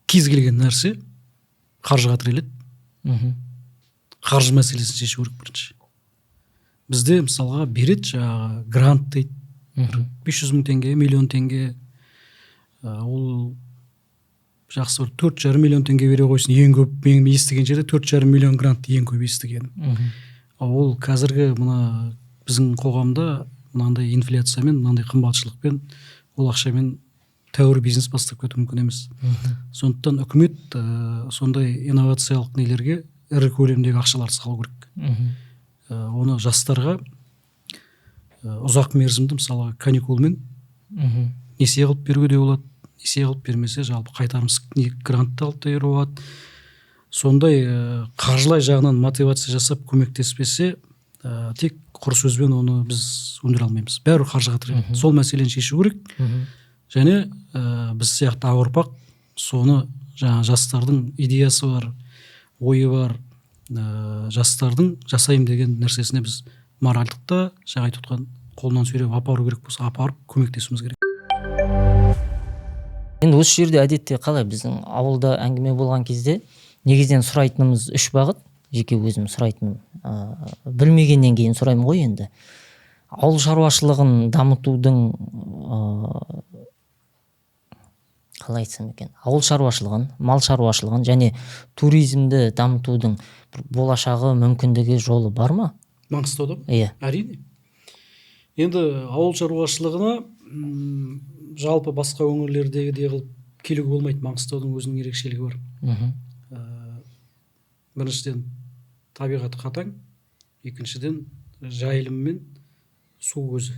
кез келген нәрсе қаржыға тіреледі. Қаржы мәселесін шешу керек бірінші. Бізде мысалға береді жаңағы грант дейді, 500 мың теңге, миллион теңге. Ол жақсы бір 4,5 миллион теңге бере қойсын. Ең көп мен естіген жерде 4,5 миллион грант ең көп естігенім. Ал ол қазіргі мына біздің қоғамда мынандай инфляциямен, мынандай қымбатшылықпен ол ақшамен тәуір бизнес бастап кету мүмкін емес. Сондықтан үкімет сондай инновациялық нелерге ірі көлемдегі ақшалар салу керек. Оны жастарға ұзақ мерзімді, мысалы, каникулмен несие қылып беруге де болады. Несие қылып бермесе, жалпы қайтарымсыз грантты алып та беруге болады. Сондай қаржылай жағынан мотивация жасап көмектеспесе, тек құр сөзбен оны біз өндіре алмаймыз. Бәрі қаржыға тіреледі. Сол мәселені шешу керек. Және біз сияқты аға ұрпақ соны жаңа жастардың идеясы бар, ойы бар, жастардың жасаймын деген нәрсесіне біз моральдық та, жаңа айтып отқан қолынан сүйреп апару керек болса, апарып көмектесуіміз керек.
Енді осы жерде әдетте қалай біздің ауылда әңгіме болған кезде негізінен сұрайтынымыз үш бағыт. Жеке өзім сұрайтыным, білмегеннен кейін сұраймын ғой енді. Ауыл шаруашылығын дамытудың, қалай айтсам екен, ауыл шаруашылығын, мал шаруашылығын және туризмді дамытудың бір болашағы, мүмкіндігі, жолы бар ма?
Маңғыстауда ма?
Иә.
Әрине. Енді ауыл шаруашылығына жалпы басқа өңірлердегідей қылып келуге болмайды. Маңғыстаудың өзінің ерекшелігі бар. Біріншіден, табиғаты қатаң, екіншіден, жайылым мен су көзі.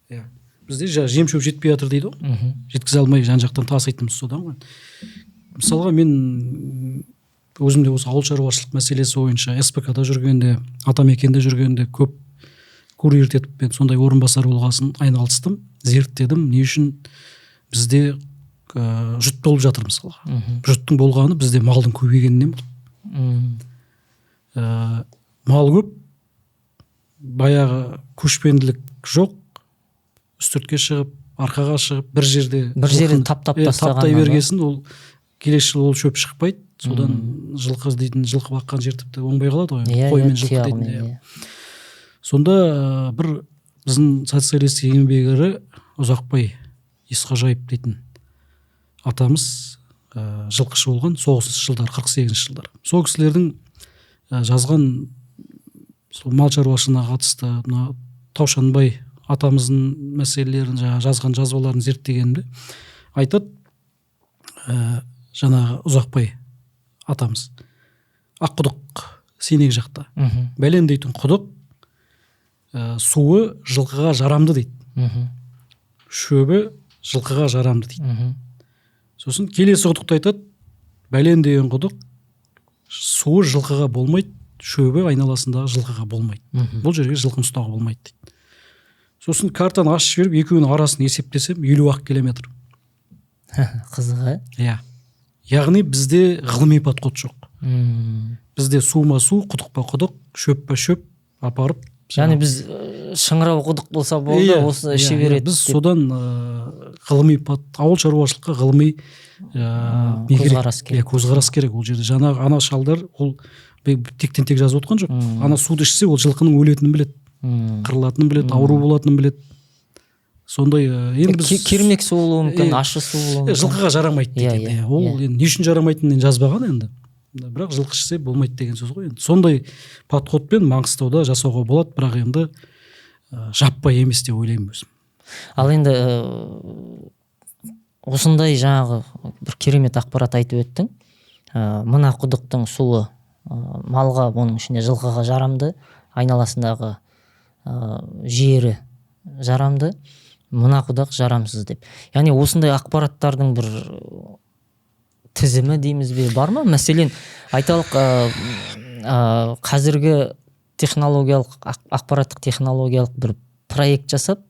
Иә. Бізде жем шөп жетпей жатыр дейді ғой. Жеткізе алмай жан жақтан таситынымыз содан ғой. Мысалға, мен өзім де осы ауыл шаруашылық мәселесі бойынша СПК-да жүргенде, Атамекенде жүргенде көп курьер етіп мен сондай орынбасар болғасын айналыстым, зерттедім, не үшін бізде жұт болып жатыр мысалға. Жұттың болғаны бізде малдың көбейгенінен болды. Мал көп, баяғы көшпенділік жоқ, үстіртке шығып, арқаға шығып, бір жерде
бір жерде
жылқыны
таптап
таптай
тастағаннан ба?
бергесін, ол келесі жылы ол шөп шықпайды. Содан жылқы дейтін, жылқы баққан жер тіпті оңбай қалады ғой. Қой мен жылқы дейтін,
тұяғымен,
иә.
Иә.
Сонда бір біздің Социалистік Еңбек Ері Ұзақбай Есқожаев дейтін атамыз, жылқышы болған соғыс жылдары, 48 жылдары. Сол кісілердің жазған сол мал шаруашылығына қатысты мына Таушанбай атамыздың мәселелерін, жаңа жазған жазбаларын зерттегенімде айтады, жаңағы Ұзақбай атамыз Аққұдық Сенек жақта бәлен дейтін құдық, суы жылқыға жарамды дейді, шөбі жылқыға жарамды дейді. Сосын келесі құдықты айтады, бәлен деген құдық, суы жылқыға болмайды, шөбі айналасындағы жылқыға болмайды, бұл жерге жылқыны ұстауға болмайды дейді. Сосын картаны ашып жіберіп, екеуінің арасын есептесем, 50-ақ километр.
Қызық, ә?
Иә, яғни бізде ғылыми подход жоқ. Бізде су ма су, құдық па құдық, шөп па шөп апарып.
Яғни біз шыңырау құдық болса болды, осы іше береді
біз
деп.
Содан ғылыми ауыл шаруашылыққа ғылыми не керек?
Көзқарас керек.
Иә, көзқарас керек. Ол жерде жаңағы ана шалдар ол тектен тек жазып отқан жоқ. Ана суды ішсе, ол жылқының өлетінін біледі, қырылатынын біледі, ауру болатынын біледі. Сондай енді біз
Кермек су болуы мүмкін, ащы су болуы мүмкін.
Жылқыға жарамайды дейді. Ол енді не үшін жарамайтынын енді жазбаған енді, бірақ жылқы ішсе болмайды деген сөз ғой. Енді сондай подходпен Маңғыстауда жасауға болады, бірақ енді жаппай емес деп ойлаймын өзім.
Ал енді осындай жаңағы бір керемет ақпарат айтып өттің. Мына құдықтың суы малға, оның ішінде жылқыға жарамды, айналасындағы жері жарамды, мына құдық жарамсыз деп. Яғни осындай ақпараттардың бір тізімі дейміз бе, бар ма? Мәселен, айталық, қазіргі технологиялық, ақпараттық технологиялық бір проект жасап,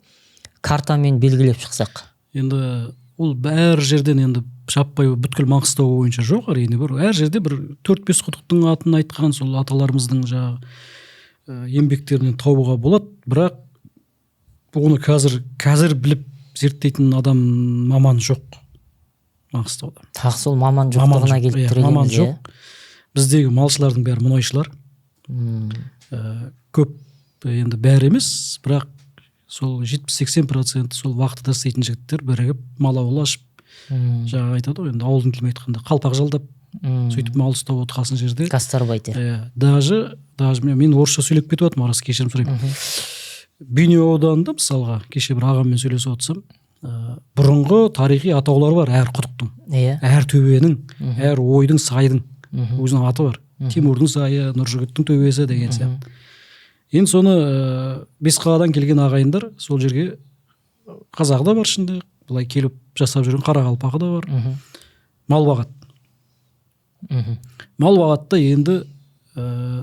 картамен белгілеп шықсақ.
Енді Ол әр жерден енді жаппай бүткіл Маңғыстау бойынша жоқ, әрине, бір әр жерде бір 4-5 құдықтың атын айтқан сол аталарымыздың жаңағы еңбектерінен табуға болады, бірақ оны қазір біліп зерттейтін адам, маман жоқ Маңғыстауда.
Тағы сол маман жоқтығына келіп
тірелеміз. Маман жоқ. Біздегі малшылардың бәрі мұнайшылар. Көп енді, бәрі емес, бірақ сол 70-80% сол вахтада істейтін жігіттер бірігіп мал ауыл ашып, жаңағы айтады ғой енді ауылдың тілімен айтқанда, қалпақ жалдап, сөйтіп мал ұстап отырған жерде.
Гастарбайтер.
Иә, даже мен орысша сөйлеп кетіп жатырмын арасы, кешірім сұраймын. Бейнеу ауданында, мысалға, кеше бір ағаммен сөйлесіп отырсам, бұрынғы тарихи атаулары бар әр құдықтың, әр төбенің, әр ойдың, сайдың өзінің аты бар. Тимурдың сайы, Нұржігіттің төбесі деген сияқты. Енді соны Бесқаладан келген ағайындар сол жерге, қазағы да бар ішінде, былай келіп жасап жүрген қарақалпағы да бар, мал бағады. Мал бағады да енді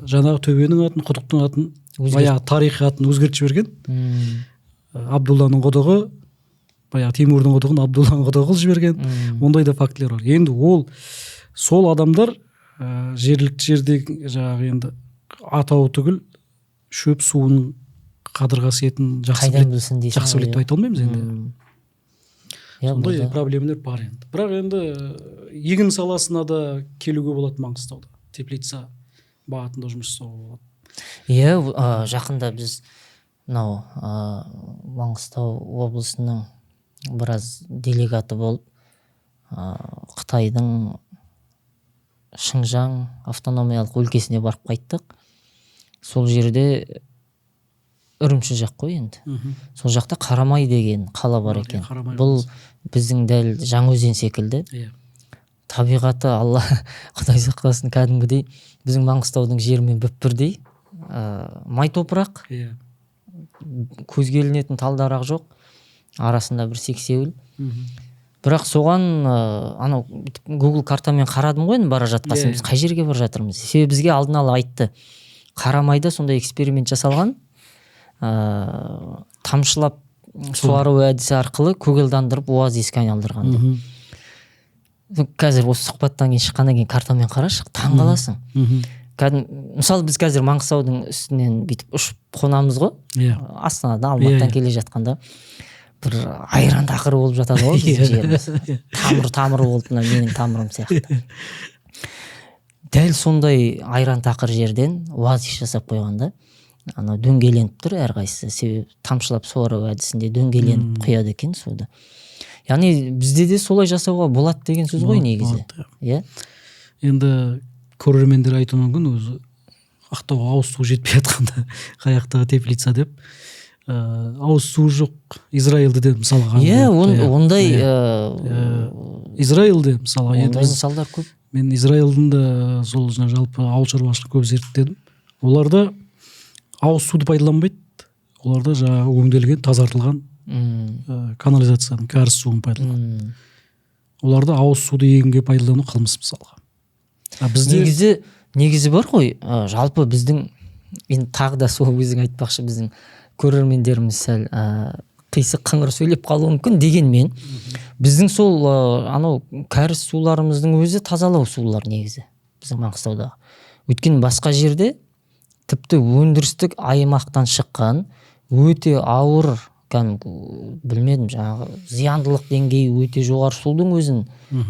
жаңағы төбенің атын, құдықтың атын, баяғы тарихи атын өзгертіп жіберген. Абдулланың құдығы, баяғы Тимурдың құдығын Абдулланың құдығы қылып жіберген. Ондай да фактілер бар. Енді ол сол адамдар жергілікті жерде жаңағы енді атауы түгіл, шөп суының қадір қасиетін жақсы
қайдан білсін дейсің.
Жақсы біледі деп айта алмаймыз енді. Сондай проблемалар бар енді. Бірақ енді егін саласына да келуге болады Маңғыстауда. Теплица бағытында жұмыс жасауға болады.
Иә, жақында біз мынау Маңғыстау облысының біраз делегаты болып, Қытайдың Шыңжаң автономиялық өлкесіне барып қайттық. Сол жерде, Үрімші жақ қой енді, сол жақта Қарамай деген қала бар екен. Бұл біздің дәл Жаңаөзен секілді. Табиғаты, Алла құдай сақтасын, кәдімгідей біздің Маңғыстаудың жерімен бүп бірдей, май топырақ, көзге ілінетін тал дарақ жоқ, арасында бір сексеуіл. Бірақ соған анау Google картамен қарадым ғой енді бара жатқасын, біз қай жерге бара жатырмыз, себебі бізге алдын ала айтты, Қарамайда сондай эксперимент жасалған, тамшылап суару әдісі арқылы көгалдандырып оазиске айналдырған деп. Қазір осы сұхбаттан кейін, шыққаннан кейін картамен қарашы, таң қаласың. Кәдімгі, мысалы, біз қазір Маңғыстаудың үстінен бүйтіп ұшып қонамыз ғой, Астанадан, Алматыдан келе жатқанда бір айран тақыры болып жатады ғой біздің жеріміз, тамыр тамыр болып, мына менің тамырым сияқты. Дәл сондай айран тақыр жерден оазис жасап қойған да, анау дөңгеленіп тұр әрқайсысы, себебі тамшылап суару әдісінде дөңгеленіп құяды екен суды. Яғни бізде де солай жасауға болады деген сөз ғой негізі. Иә.
Енді көрермендер айтуы мүмкін, өзі Ақтауға ауыз су жетпей жатқанда қай жақтағы теплица деп. Ауыз су жоқ Израильде де мысалға.
Иә, ондай
Израильде мысалға
енді мысалдар көп.
Мен Израильдің де сол жалпы ауыл шаруашылығын көп зерттедім. Оларда ауыз суды пайдаланбайды. Оларда жаңағы өңделген, тазартылған канализацияның кәріз суын пайдаланады. Оларда ауыз суды егінге пайдалану қылмыс мысалға.
Бізде негізі бар ғой, жалпы біздің енді тағы да сол өзің айтпақшы, біздің көрермендеріміз сәл қисық қыңыр сөйлеп қалуы мүмкін, дегенмен біздің сол анау кәріз суларымыздың өзі тазалау сулар негізі біздің Маңғыстаудағы. Өйткені басқа жерде тіпті өндірістік аймақтан шыққан өте ауыр, кәдімгі білмедім, жаңағы зияндылық деңгейі өте жоғары судың өзін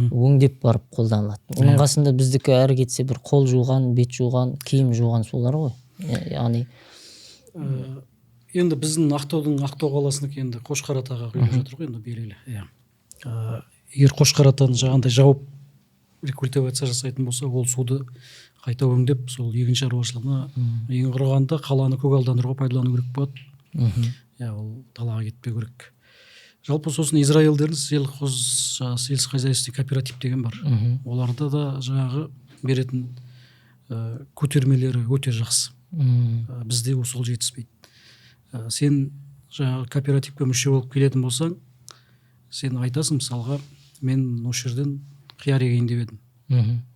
өңдеп барып қолданылады. Оның қасында біздікі әрі кетсе бір қол жуған, бет жуған, киім жуған сулар ғой. Яғни
енді біздің Ақтаудың, Ақтау қаласынікі енді Қошқар атаға құйылып жатыр ғой енді, белгілі. Иә. Егер Қошқар атаны жаңағындай жауып рекультивация жасайтын болса, ол суды қайта өңдеп сол егін шаруашылығына, ең құрығанда қаланы көгалдандыруға пайдалану керек болады. Иә, ол далаға кетпеу керек. Жалпы сосын Израильдердің сельхоз, сельскохозяйственный кооператив деген бар. Оларда да жаңағы беретін көтермелері өте жақсы. Бізде сол жетіспейді. Сен жаңағы кооперативке мүше болып келетін болсаң, сен айтасың, мысалға, мен осы жерден қияр егейін деп едім.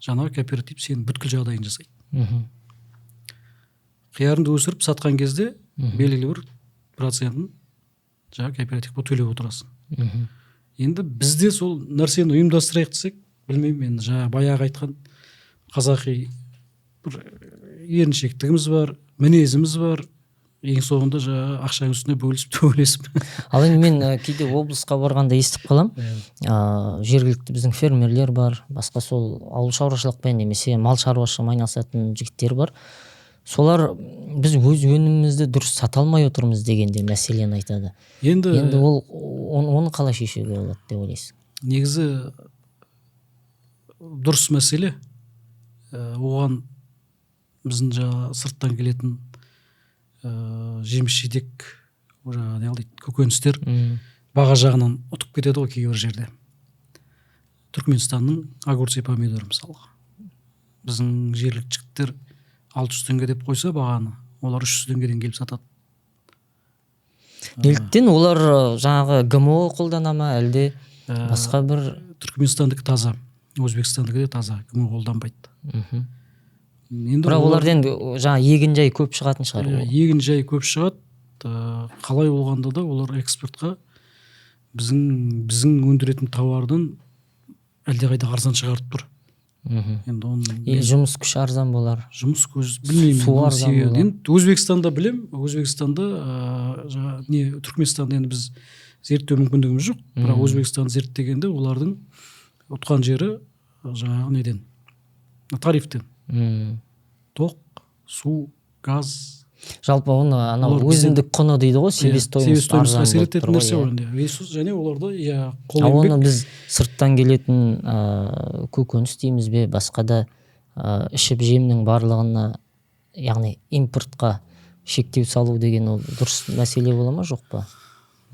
Жаңағы кооператив сенің бүткіл жағдайын жасайды. Қиярыңды өсіріп сатқан кезде белгілі бір процентін жаңағы кооперативке төлеп отырасың. Енді бізде сол нәрсені ұйымдастырайық десек, білмеймін, енді жаңа баяғы айтқан қазақи бір еріншектігіміз бар, мінезіміз бар. Ең соңында жаңағы ақшаның үстіне бөлісіп, төбелесіп.
Ал енді мен кейде облысқа барғанда естіп қаламын, жергілікті біздің фермерлер бар, басқа сол ауыл шаруашылықпен немесе мал шаруашылығымен айналысатын жігіттер бар. Солар біз өз өнімімізді дұрыс сата алмай отырмыз дегенде мәселені айтады.
Енді
Енді ол оны қалай шешуге болады деп ойлайсың?
Негізі дұрыс мәселе. Оған біздің жаңағы сырттан келетін жеміс жидек, жаңағы не дейді, көкөністер баға жағынан ұтып кетеді ғой кейбір жерде. Түркменстанның огурцы, помидор, мысалға, біздің жергілікті жігіттер 600 теңге деп қойса бағаны, олар 300 теңгеден келіп сатады.
Неліктен олар жаңағы ГМО қолдана ма, әлде басқа бір?
Түркменстандікі таза, Өзбекстандікі де таза, ГМО қолданбайды. Енді
Бірақ оларда енді жаңа егін жай көп шығатын шығар.
Егін жай көп шығады. Қалай болғанда да олар экспортқа біздің өндіретін тауардан әлдеқайда арзан шығарып тұр. Енді оны
Жұмыс күші арзан болар.
Жұмыс көз білмеймін.
Су
Оның
арзан
себебі.
Болар.
Енді Өзбекстанда білем, Өзбекстанда жаңа не, Түркменстанда енді біз зерттеу мүмкіндігіміз жоқ, бірақ Өзбекстанды зерттегенде олардың ұтқан жері жаңағы неден, тарифтен. Тоқ, су, газ.
Жалпы оны анау
Олар бізден-
өзіндік құны дейді ғой, себестоимость
Себестоимостьқа
арзан
әсер
болып
ететін
тұр ғой,
нәрсе
иә.
ғой енді. Және оларда, иә, қол
Ал
еңбек.
Оны біз сырттан келетін көкөніс дейміз бе, басқа да ішіп жемнің барлығына, яғни импортқа шектеу салу деген ол дұрыс мәселе бола ма, жоқ па?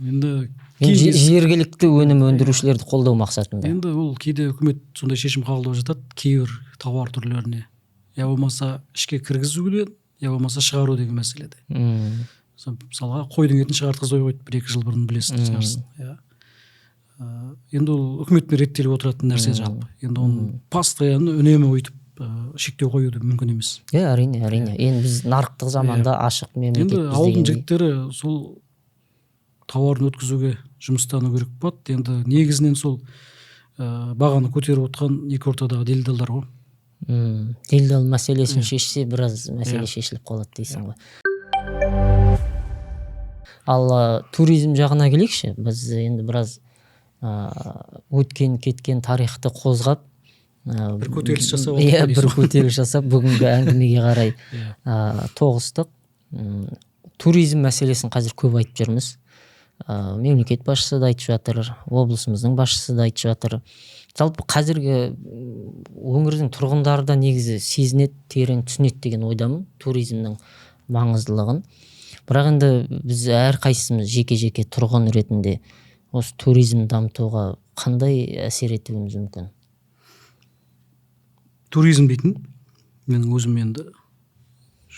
Енді
Енді
кей
жергілікті өнім өндірушілерді қолдау мақсатында.
Енді ол кейде үкімет сондай шешім қабылдап жатады кейбір тауар түрлеріне, я болмаса ішке кіргізуге, я болмаса шығару деген мәселеде. Мысалға, қойдың етін шығартқызбай қойды 1-2 жыл бұрын, білесің шығарсың, иә. Енді ол үкіметпен реттеліп отыратын нәрсе жалпы. Енді оны постоянно, үнемі өйтіп шектеу қою да мүмкін емес.
Иә, әрине, енді біз нарықтық заманда ашық
Енді
мемлекетпіз
ауылдың
дегендей.
жігіттері сол тауарын өткізуге жұмыстану керек болады. Енді негізінен сол бағаны көтеріп отқан екі ортадағы делдалдар ғой.
Делдал мәселесін шешсе, біраз мәселе шешіліп қалады дейсің ғой. Ал туризм жағына келейікші. Біз енді біраз өткен кеткен тарихты қозғап,
бір көтеріліс жасап алдық
иә
қой
бір
дейсің ғой.
Көтеріліс жасап, бүгінгі әңгімеге қарай тоғыстық. Туризм мәселесін қазір көп айтып жүрміз. Мемлекет басшысы да айтып жатыр, облысымыздың басшысы да айтып жатыр. Жалпы қазіргі өңірдің тұрғындары да негізі сезінеді, терең түсінеді деген ойдамын туризмнің маңыздылығын. Бірақ енді біз әрқайсымыз жеке-жеке тұрғын ретінде осы туризм дамытуға қандай әсер етуіміз мүмкін?
Туризм дейтін менің өзім енді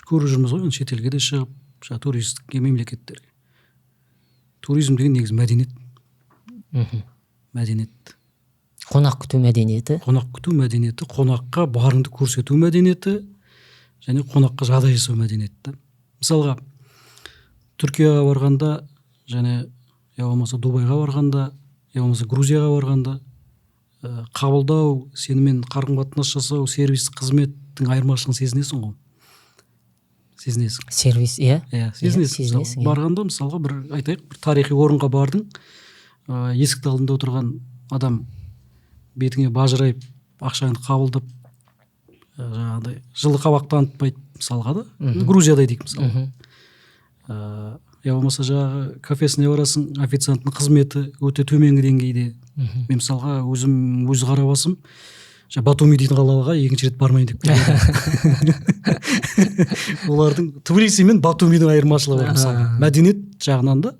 көріп жүрміз ғой енді, шетелге де шығып, жаңағы туристік мемлекеттерге. Туризм деген негізі мәдениет. Мәдениет.
Қонақ күту мәдениеті.
Қонақ күту мәдениеті, қонаққа барыңды көрсету мәдениеті және қонаққа жағдай жасау мәдениеті да. Мысалға, Түркияға барғанда және я болмаса Дубайға барғанда, я болмаса Грузияға барғанда, қабылдау, сенімен қарым қатынас жасау, сервистік қызметтің айырмашылығын сезінесің ғой. Сезінесің.
Сервис, иә.
Иә, сезінесің.
Сезінесің,
Мысалы,
иә.
барғанда, мысалға, бір айтайық, бір тарихи орынға бардың, есіктің алдында отырған адам бетіңе бажырайып ақшаңды қабылдап, жаңағыдай жылы қабақ танытпайды мысалға да. Грузияда дейік, мысалы. Я болмаса жаңағы кафесіне барасың, официанттың қызметі өте төменгі деңгейде. Мен, мысалға, өзім өз қара басым жаңа Батуми дейтін қалаға екінші рет бармайын деп келдім. Олардың Тбилиси мен Батумидің айырмашылығы бар, мысалы, мәдениет жағынан да.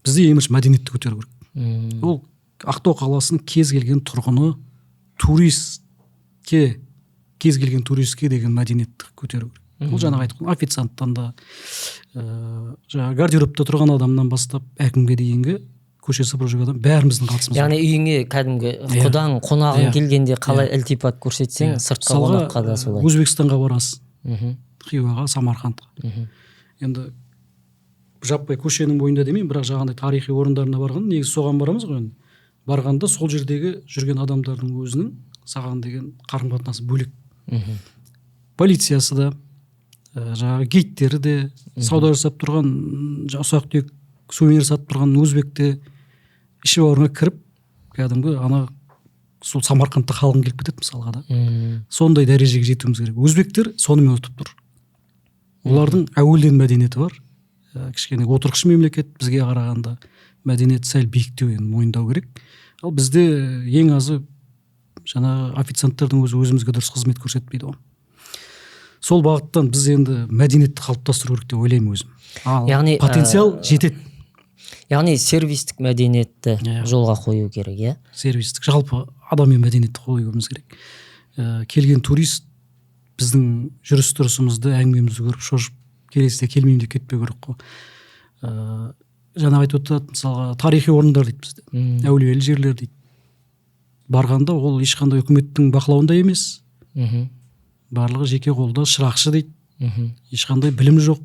Бізде ең бірінші мәдениетті көтеру керек. Ол Ақтау қаласының кез келген тұрғыны, туристке, кез келген туристке деген мәдениетті көтеру керек. Ол жаңағы айтып официанттан да, жаңағы гардеробта тұрған адамнан бастап әкімге дейінгі, көше сыпырып жүрген адам, бәріміздің қатысымыз бар.
Яғни үйіңе кәдімгі құдаң, қонағың келгенде қалай ілтипат көрсетсең, сыртқы
Мысалға,
қонаққа да солай.
Өзбекстанға барасыз, Хиуаға, Самарқандқа. Енді жаппай көшенің бойында демеймін, бірақ жаңағындай тарихи орындарына барғанда негізі соған барамыз ғой енді. Барғанда сол жердегі жүрген адамдардың өзінің саған деген қарым қатынасы бөлек. Полициясы да, жаңағы гейттері де, сауда жасап тұрған, ұсақ түйек сувенир сатып тұрған өзбек те іші бауырыңа кіріп, кәдімгі ана сол Самарқандта қалғың келіп кетеді мысалға да. Сондай дәрежеге жетуіміз керек. Өзбектер сонымен ұтып тұр. Олардың әуелден мәдениеті бар. Кішкене отырықшы мемлекет, бізге қарағанда мәдениет сәл биіктеу, енді мойындау керек. Ал бізде ең азы жаңағы официанттардың өзі өзімізге дұрыс қызмет көрсетпейді ғой. Сол бағыттан біз енді мәдениетті қалыптастыру керек деп ойлаймын өзім. Ал
Яғни,
потенциал жетеді.
Яғни сервистік мәдениетті жолға қою керек, иә?
Сервистік, жалпы адами мәдениетті қоюымыз керек. Келген турист біздің жүріс тұрысымызды, әңгімемізді көріп шошып, келесіде келмеймін деп кетпеу керек қой. Жаңа айтып отырады, мысалға, тарихи орындар дейді бізде, әулиелі жерлер дейді. Барғанда ол ешқандай үкіметтің бақылауында емес. Барлығы жеке қолда, шырақшы дейді. Ешқандай білім жоқ.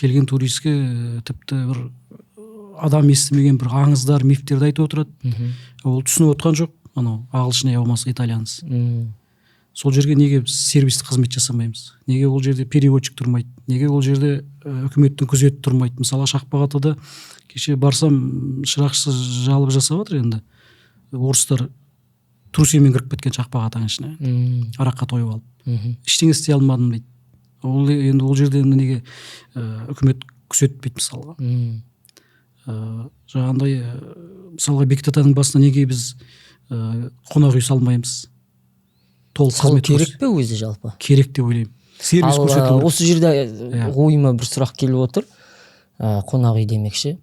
Келген туристке тіпті бір адам естімеген бір аңыздар, мифтерді айтып отырады. Ол түсініп отқан жоқ, анау ағылшын я болмаса итальянец. Сол жерге неге біз сервистік қызмет жасамаймыз? Неге ол жерде переводчик тұрмайды? Неге ол жерде үкіметтің күзеті тұрмайды? Мысалы, Шақпақ Атада кеше барсам, шырақшы жалып жасап жатыр енді. Орыстар трусимен кіріп кеткен Шақпақ Атаның ішіне. Араққа тойып алып. Ештеңе істей алмадым дейді. Ол енді ол жерде енді неге үкімет күзетпейді мысалға? Жаңағындай, мысалға, Бекет атаның басына неге біз қонақ үй салмаймыз? Толық
Салу
қызмет
керек пе өзі жалпы?
Керек деп ойлаймын. Сервис
Ал,
көрсету керек.
осы жерде ойыма бір сұрақ келіп отыр. Қонақ үй демекші.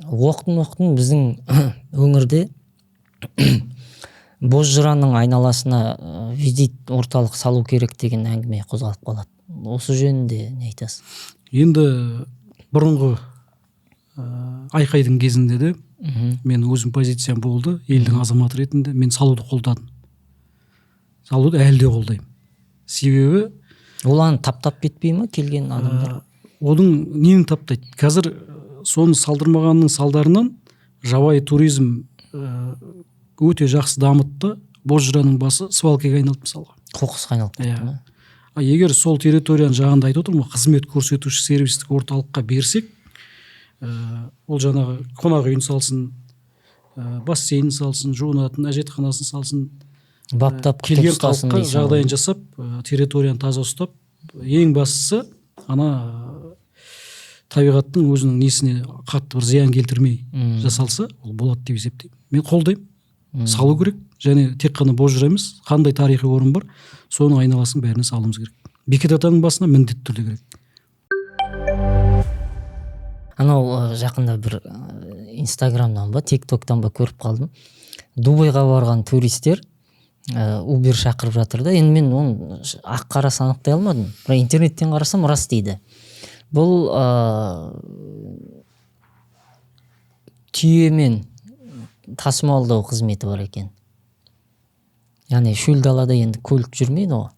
Уақытын біздің өңірде Бозжыраның айналасына визит орталық салу керек деген әңгіме қозғалып қалады. Осы жөнінде не айтасыз?
Енді бұрынғы айқайдың кезінде де мен өзім позициям болды, елдің азаматы ретінде мен салуды қолдадым. Салуды әлі де қолдаймын. Себебі
Ол аны таптап кетпей ма келген адамдар?
Оның нені таптайды? Қазір соны салдырмағанның салдарынан жабайы туризм өте жақсы дамытты. Бозжыраның басы свалкаға айналды мысалға.
Қоқысқа айналып кетті ма?
А егер сол территорияны жаңағындай айтып отырмын ғой, қызмет көрсетуші сервистік орталыққа берсек, ол жаңағы қонақ үйін салсын, бассейн салсын, жуынатын әжетханасын салсын,
баптап күтіп
келген
ұстасын
халыққа
дейсің ғой.
жағдайын жасап, территорияны таза ұстап, ең бастысы ана табиғаттың өзінің несіне қатты бір зиян келтірмей жасалса, ол болады деп есептеймін. Мен қолдаймын. Салу керек. Және тек қана Бозжыра емес, қандай тарихи орын бар, соның айналасын бәріне салуымыз керек. Бекет атаның басына міндетті түрде керек.
Анау жақында бір Инстаграмнан ба, ТикТоктан ба көріп қалдым. Дубайға барған туристер Uber шақырып жатыр да. Енді мен оны ақ қарасын анықтай алмадым. Бірақ интернеттен қарасам рас дейді. Бұл түйемен тасымалдау қызметі бар екен. Яғни шөл далада енді көлік жүрмейді ғой.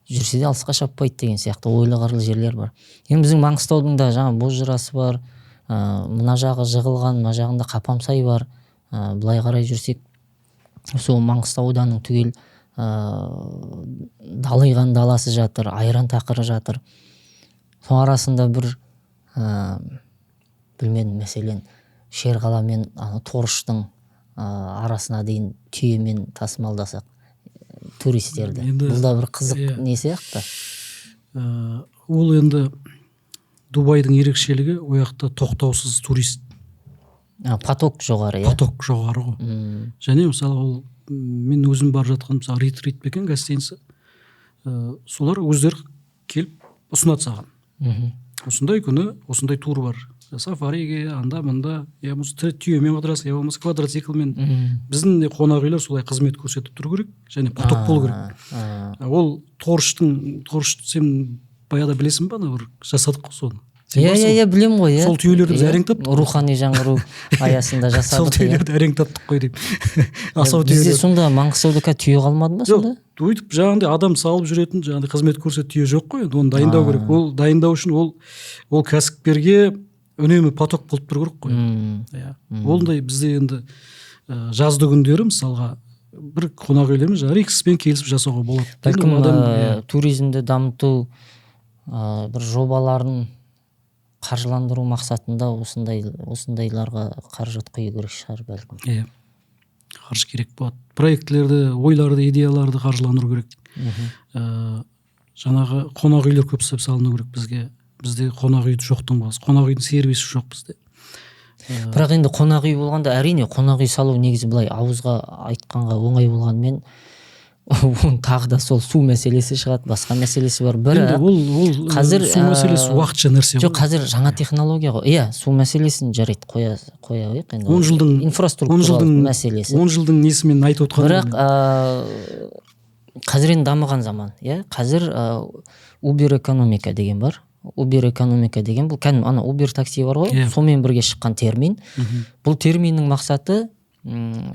Жүрсе де алысқа шаппайды деген сияқты ойлы қырлы жерлер бар. Енді біздің Маңғыстаудың да жаңа Бозжырасы бар, мына жағы Жығылған, мына жағында Қапамсай бар. Былай қарай жүрсек, сол Маңғыстау ауданының түгел далиған даласы жатыр, айран тақыры жатыр. Соның арасында бір, білмедім, мәселен, Шерқала мен ана Торыштың арасына дейін түйемен тасымалдасақ туристерді.
Енді,
бұл да бір қызық
иә.
не сияқты.
Ол енді Дубайдың ерекшелігі, ол жақта тоқтаусыз турист.
Поток жоғары, иә?
Поток жоғары ғой. Және мысалы ол, мен өзім барып жатқан, мысалы, ретрит пе екен гостиница, солар өздері келіп ұсынады саған. Осындай күні осындай тур бар. Сафариге, анда, мында, я болмаса түйемен қыдырасың, я болмаса квадроциклмен. Біздің де қонақ үйлер солай қызмет көрсетіп тұру керек және поток болу керек. Ол Торыш сен баяғыда білесің ба, ана бір жасадық қой соны. Сен
Иә,
барсың
иә,
ғой?
иә, білемін ғой, иә.
Сол түйелерді біз
Иә,
әрең таптық.
Рухани жаңғыру аясында
Сол
жасадық, иә.
түйелерді әрең таптық қой деп. Асау
Бізде
түйелер.
сонда Маңғыстауда қазір түйе қалмады ма
Жоқ,
сонда?
өйтіп жаңағындай адам салып жүретін, жаңағындай қызмет көрсететін түйе жоқ қой, енді оны дайындау керек. Ол дайындау үшін ол кәсіпкерге үнемі поток болып тұру керек қой. Иә. Ондай бізде енді Жазды күндері мысалға бір қонақ үйлермен жаңағы Рикспен келісіп жасауға болады.
Бәлкім
Енді адам,
туризмді дамыту бір жобаларын қаржыландыру мақсатында осындайларға қаражат құю керек шығар бәлкім.
Иә, қаржы керек болады. Проектілерді, ойларды, идеяларды қаржыландыру керек. Жаңағы қонақ үйлер көп салыну керек бізге. Бізде қонақ үй жоқтың басы. Қонақ үйдің сервисі жоқ бізде.
Бірақ енді қонақ үй болғанда, әрине қонақ үй салу негізі былай ауызға айтқанға оңай болғанымен, оның тағы да сол су мәселесі шығады, басқа мәселесі бар.
Енді
Бірақ
ол
қазір,
су мәселесі уақытша нәрсе
жоқ,
ғой.
Қазір жаңа технология ғой. Иә, су мәселесін жарайды қоя қояйық енді.
10 жылдың
инфраструктуралық
10 жылдың
мәселесі.
10 жылдың несімен айтып отқаным.
Бірақ қазір енді дамыған заман, иә. Қазір Uber экономика деген бар. Uber экономика деген бұл кәдімгі ана Uber такси бар ғой, сонымен бірге шыққан термин. Бұл терминнің мақсаты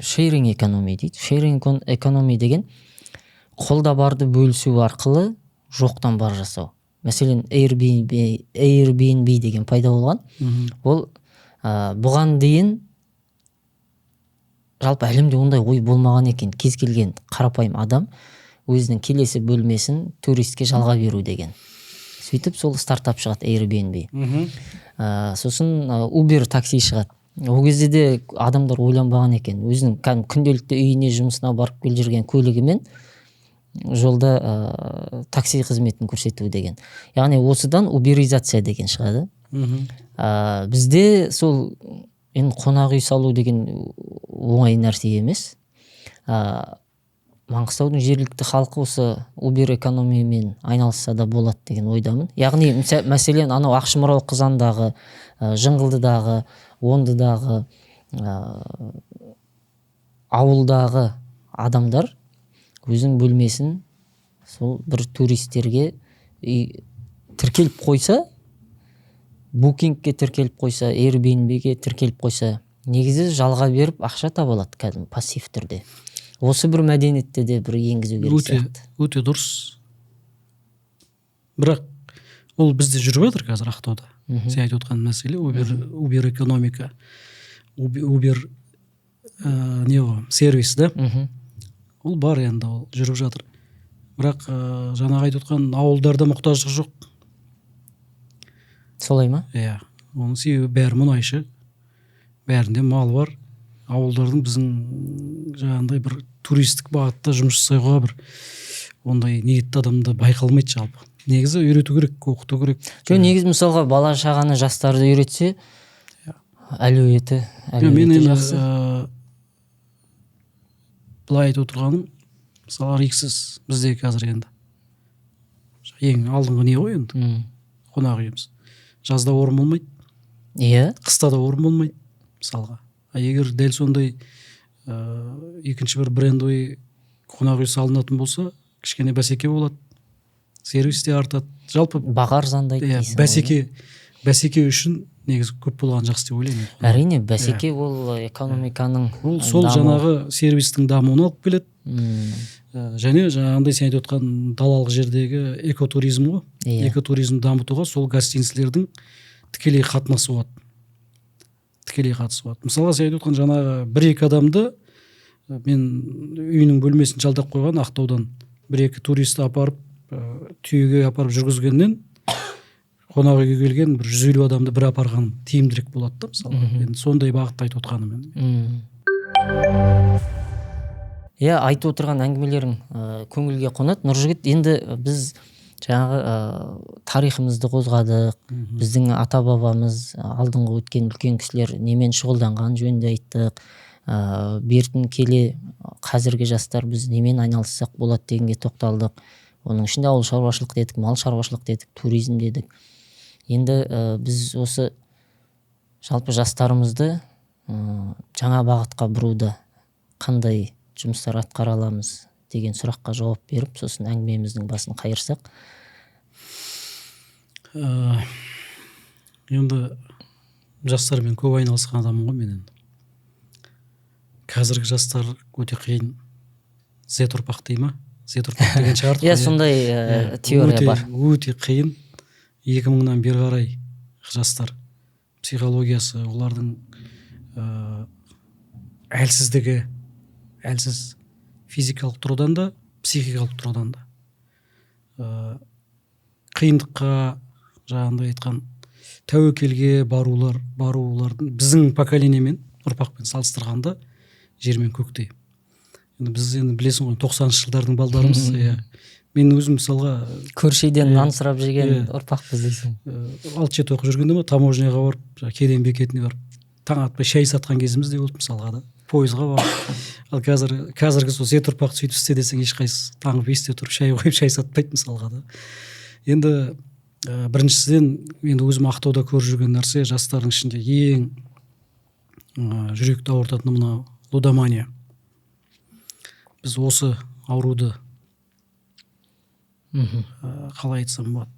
sharing economy дейді. Sharing economy деген қолда барды бөлісу арқылы жоқтан бар жасау. Мәселен, Airbnb деген пайда болған. Ол бұған дейін жалпы әлемде ондай ой болмаған екен. Кез келген қарапайым адам өзінің келесі бөлмесін туристке жалға беру деген. Сөйтіп сол стартап шығады, Airbnb. Сосын Uber такси шығады. Ол кезде де адамдар ойланбаған екен. Өзінің кәдімгі күнделікті үйіне, жұмысына барып келіп жүрген көлігімен жолда такси қызметін көрсету деген. Яғни осыдан уберизация деген шығады. Бізде сол енді қонақ үй салу деген оңай нәрсе емес. Маңғыстаудың жергілікті халқы осы Uber экономиямен айналысса да болады деген ойдамын. Яғни мәселен, анау Ақшымырау Қызандағы, Жыңғылдыдағы, Ондыдағы, ауылдағы адамдар өзінің бөлмесін сол бір туристерге тіркеліп қойса, Букингке тіркеліп қойса, Airbnb-ге тіркеліп қойса, негізі жалға беріп ақша таба алады кәдімгі пассив түрде. Осы бір мәдениетті де бір енгізу керек
Өте
сияқты.
өте дұрыс, бірақ ол бізде жүріп жатыр қазір Ақтауда. Сен айтып отқан мәселе Uber экономика, Uber не ғой, сервис да. Ол бар енді, ол жүріп жатыр, бірақ жаңағы айтып отқан ауылдарда мұқтаждық жоқ.
Солай ма?
Иә, оның себебі бәрі мұнайшы, бәрінде мал бар. Ауылдардың біздің жаңағындай бір туристік бағытта жұмыс жасауға бір ондай ниетті адамда байқалмайды жалпы. Негізі үйрету керек, оқыту керек.
Жоқ, негізі мысалға бала шағаны, жастарды үйретсе, әлеуеті
Жоқ, мен
әлеуеті
енді
жақсы.
Былай айтып отырғаным, мысалы, Риксос бізде қазір енді ең алдыңғы не ғой енді, қонақ үйіміз. Жазда орын болмайды, қыста да орын болмайды мысалға. А егер дәл сондай екінші бір брендовый қонақ үй салынатын болса, кішкене бәсеке болады, сервис те артады жалпы.
Баға арзандайды дейсің ғой,
Бәсеке үшін негізі көп болған жақсы деп ойлаймын.
Әрине, бәсеке ол экономиканың
Ол сол
дамуы.
жаңағы сервистің дамуына алып келеді. Және жаңағындай сен айтып отқан далалық жердегі экотуризм ғой. Экотуризм дамытуға сол гостиницалердің тікелей қатынасы болады, тікелей қатысы болады. Мысалға, сен айтып отқан жаңағы бір екі адамды мен үйінің бөлмесін жалдап қойған Ақтаудан бір екі туристі апарып, түйеге апарып жүргізгеннен қонақ үйге келген бір 150 адамды бір апарған тиімдірек болады да мысалы. Енді сондай бағытта айтып отқаным енді.
Иә, айтып отырған әңгімелерің көңілге қонады, Нұржігіт. Енді біз жаңағы тарихымызды қозғадық, біздің ата бабамыз, алдыңғы өткен үлкен кісілер немен шұғылданған жөнінде айттық. Бертін келе қазіргі жастар біз немен айналыссақ болады дегенге тоқталдық. Оның ішінде ауыл шаруашылық дедік, мал шаруашылық дедік, туризм дедік. Енді біз осы жалпы жастарымызды жаңа бағытқа бұруда қандай жұмыстар атқара аламыз деген сұраққа жауап беріп, сосын әңгімеміздің басын қайырсақ.
Енді жастармен көп айналысқан адаммын ғой мен енді. Қазіргі жастар өте қиын. Z ұрпақ дей ма? Z ұрпақ деген шығардық
Иә,
қой, иә.
сондай
Иә,
теория
өте,
бар.
Өте қиын. 2000-нан бері қарай жастар психологиясы, олардың Әлсіздігі, әлсіз физикалық тұрғыдан да, психикалық тұрғыдан да. Қиындыққа, жаңағындай айтқан тәуекелге барулардың біздің поколениемен, ұрпақпен салыстырғанда жер мен көктей. Енді біз енді білесің ғой, 90-шы жылдардың балдарымыз. Иә. Мен өзім мысалға
көршіден нан сұрап жеген ұрпақпыз дейсің.
6-7 оқып жүргенде ма, таможняға барып, кеден бекетіне барып, таң атпай шай сатқан кезіміз де болды мысалға да. Пойызға барып. Ал қазіргі сол Z ұрпақты сөйтіп істе десең, ешқайсысы таңғы 5-те тұрып шай қойып шай сатпайды мысалға да. Енді біріншіден, енді өзім Ақтауда көріп жүрген нәрсе, жастардың ішінде ең жүректі ауыртатыны мына лудомания. Біз осы ауруды қалай айтсам болады,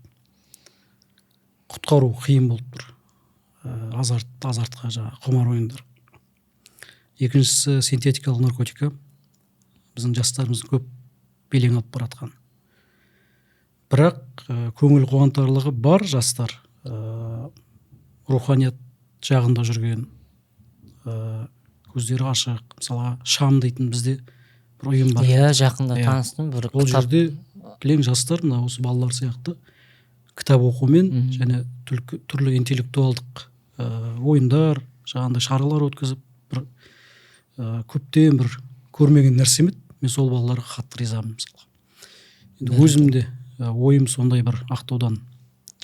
құтқару қиын болып тұр. Азартқа жаңағы құмар ойындар. Екіншісі синтетикалық наркотика. Біздің жастарымыздың көп белең алып баратқан. Бірақ көңіл қуантарлығы бар жастар, руханият жағында жүрген, көздері ашық. Мысалға Шам дейтін бізде бір ұйым бар.
Иә, жақында таныстым бір
Ол жерде кілең жастар, мына осы балалар сияқты кітап оқумен және түрлі интеллектуалдық ойындар, жаңағындай шаралар өткізіп, бір көптен бір көрмеген нәрсем еді. Мен сол балаларға қатты ризамын мысалға. Енді өзім де ойым сондай бір Ақтаудан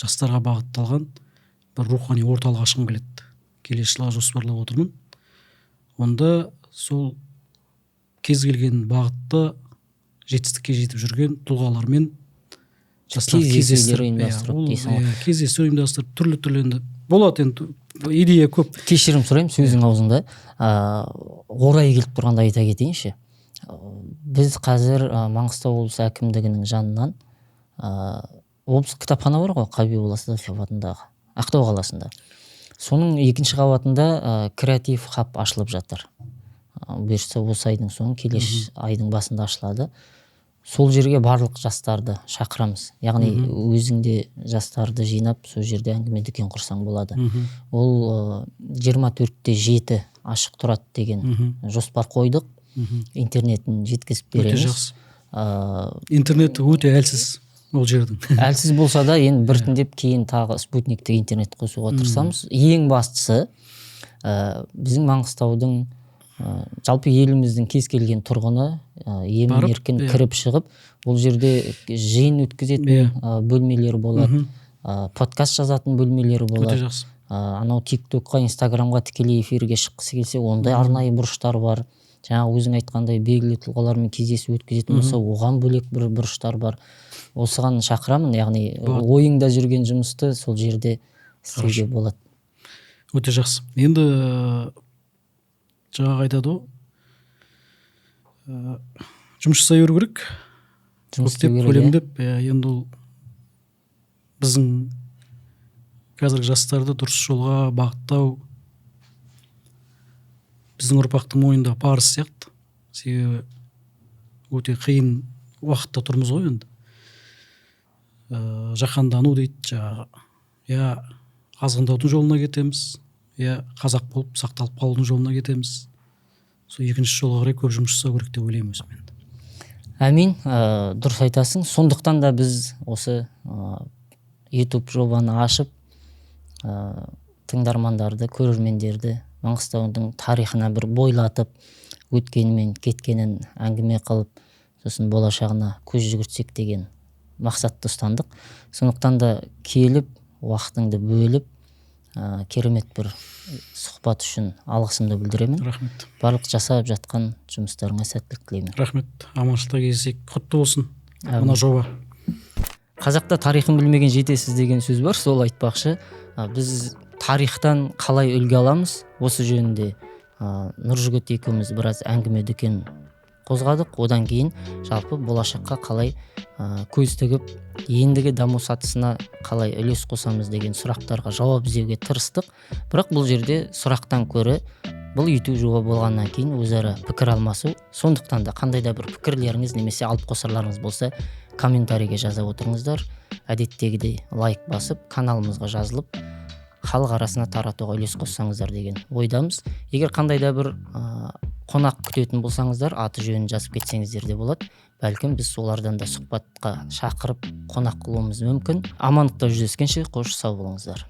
жастарға бағытталған бір рухани орталық ашқым келеді. Келесі жылға жоспарлап отырмын. Онда сол кез келген бағытта жетістікке жетіп жүрген тұлғалармен жастар
кездесулер
кездестіріп,
ұйымдастырып дейсің ғой.
Кездесу ұйымдастырып, түрлі-түрлі енді болады енді, идея көп.
Кешірім сұраймын, сөзің аузыңда. Орай келіп тұрғанда айта кетейінші. Біз қазір Маңғыстау облысы әкімдігінің жанынан облыстық кітапхана бар ғой, Қабиболла Садақов атындағы, Ақтау қаласында. Соның екінші қабатында креатив хаб ашылып жатыр. Бұйыртса осы айдың соңы, келесі айдың басында ашылады. Сол жерге барлық жастарды шақырамыз. Яғни өзің де жастарды жинап, сол жерде әңгіме дүкен құрсаң болады. Ол 24/7 ашық тұрады деген жоспар қойдық. Интернетін жеткізіп
Өте
береміз.
жақсы. Интернет өте әлсіз ол жердің.
Әлсіз болса да енді біртіндеп кейін тағы спутниктік интернет қосуға тырысамыз. Ең бастысы, біздің Маңғыстаудың, жалпы еліміздің кез келген тұрғыны, емін
Барып,
еркін кіріп шығып, ол жерде жиын өткізетін, бөлмелер болады, подкаст жазатын бөлмелер
Өте
болады.
жақсы.
Анау ТикТокқа, Инстаграмға тікелей эфирге шыққысы келсе, ондай арнайы бұрыштар бар. Жаңа өзің айтқандай белгілі тұлғалармен кездесу өткізетін болса, оған бөлек бір бұрыштар бар. Осыған шақырамын, яғни ойыңда жүрген жұмысты сол жерде істеуге болады.
Өте жақсы. Енді жаңағы айтады ғой, жұмыс жасай беру керек.
Жұмыс істеу
Көптеп,
керек, иә.
көлемдеп, енді ол біздің қазіргі жастарды дұрыс жолға бағыттау біздің ұрпақтың мойнында парыз сияқты. Себебі өте қиын уақытта тұрмыз ғой енді. Жаһандану дейді жаңағы. Я азғындаудың жолына кетеміз, я қазақ болып сақталып қалудың жолына кетеміз. Сол екінші жолға қарай көп жұмыс жасау керек деп ойлаймын өзім енді.
Әмин, дұрыс айтасың. Сондықтан да біз осы YouTube жобаны ашып, тыңдармандарды, көрермендерді Маңғыстаудың тарихына бір бойлатып, өткені мен кеткенін әңгіме қылып, сосын болашағына көз жүгіртсек деген мақсатты ұстандық. Сондықтан да келіп, уақытыңды бөліп, керемет бір сұхбат үшін алғысымды білдіремін.
Рахмет.
Барлық жасап жатқан жұмыстарыңа сәттілік тілеймін.
Рахмет. Аманшылықта кездесейік. Құтты болсын.
Әмин.
Мына жоба.
Қазақта тарихын білмеген жетесіз деген сөз бар, сол айтпақшы. Біз тарихтан қалай үлгі аламыз? Осы жөнінде, Нұржігіт екеуміз біраз әңгіме дүкен қозғадық. Одан кейін жалпы болашаққа қалай, көз тігіп, ендігі даму сатысына қалай үлес қосамыз деген сұрақтарға жауап іздеуге тырыстық. Бірақ бұл жерде сұрақтан көрі бұл YouTube жоба болғаннан кейін өзара пікір алмасу. Сондықтан да қандай да бір пікірлеріңіз немесе алып қосарларыңыз болса, комментарийге жаза отырыңыздар. Әдеттегідей лайк басып, каналымызға жазылып, халық арасына таратуға үлес қоссаңыздар деген ойдамыз. Егер қандай да бір, Қонақ күтетін болсаңыздар, аты жөнін жазып кетсеңіздер де болады. Бәлкім, біз солардан да сұхбатқа шақырып, қонақ қылуымыз мүмкін. Амандықта жүздескенше, қош, сау болыңыздар.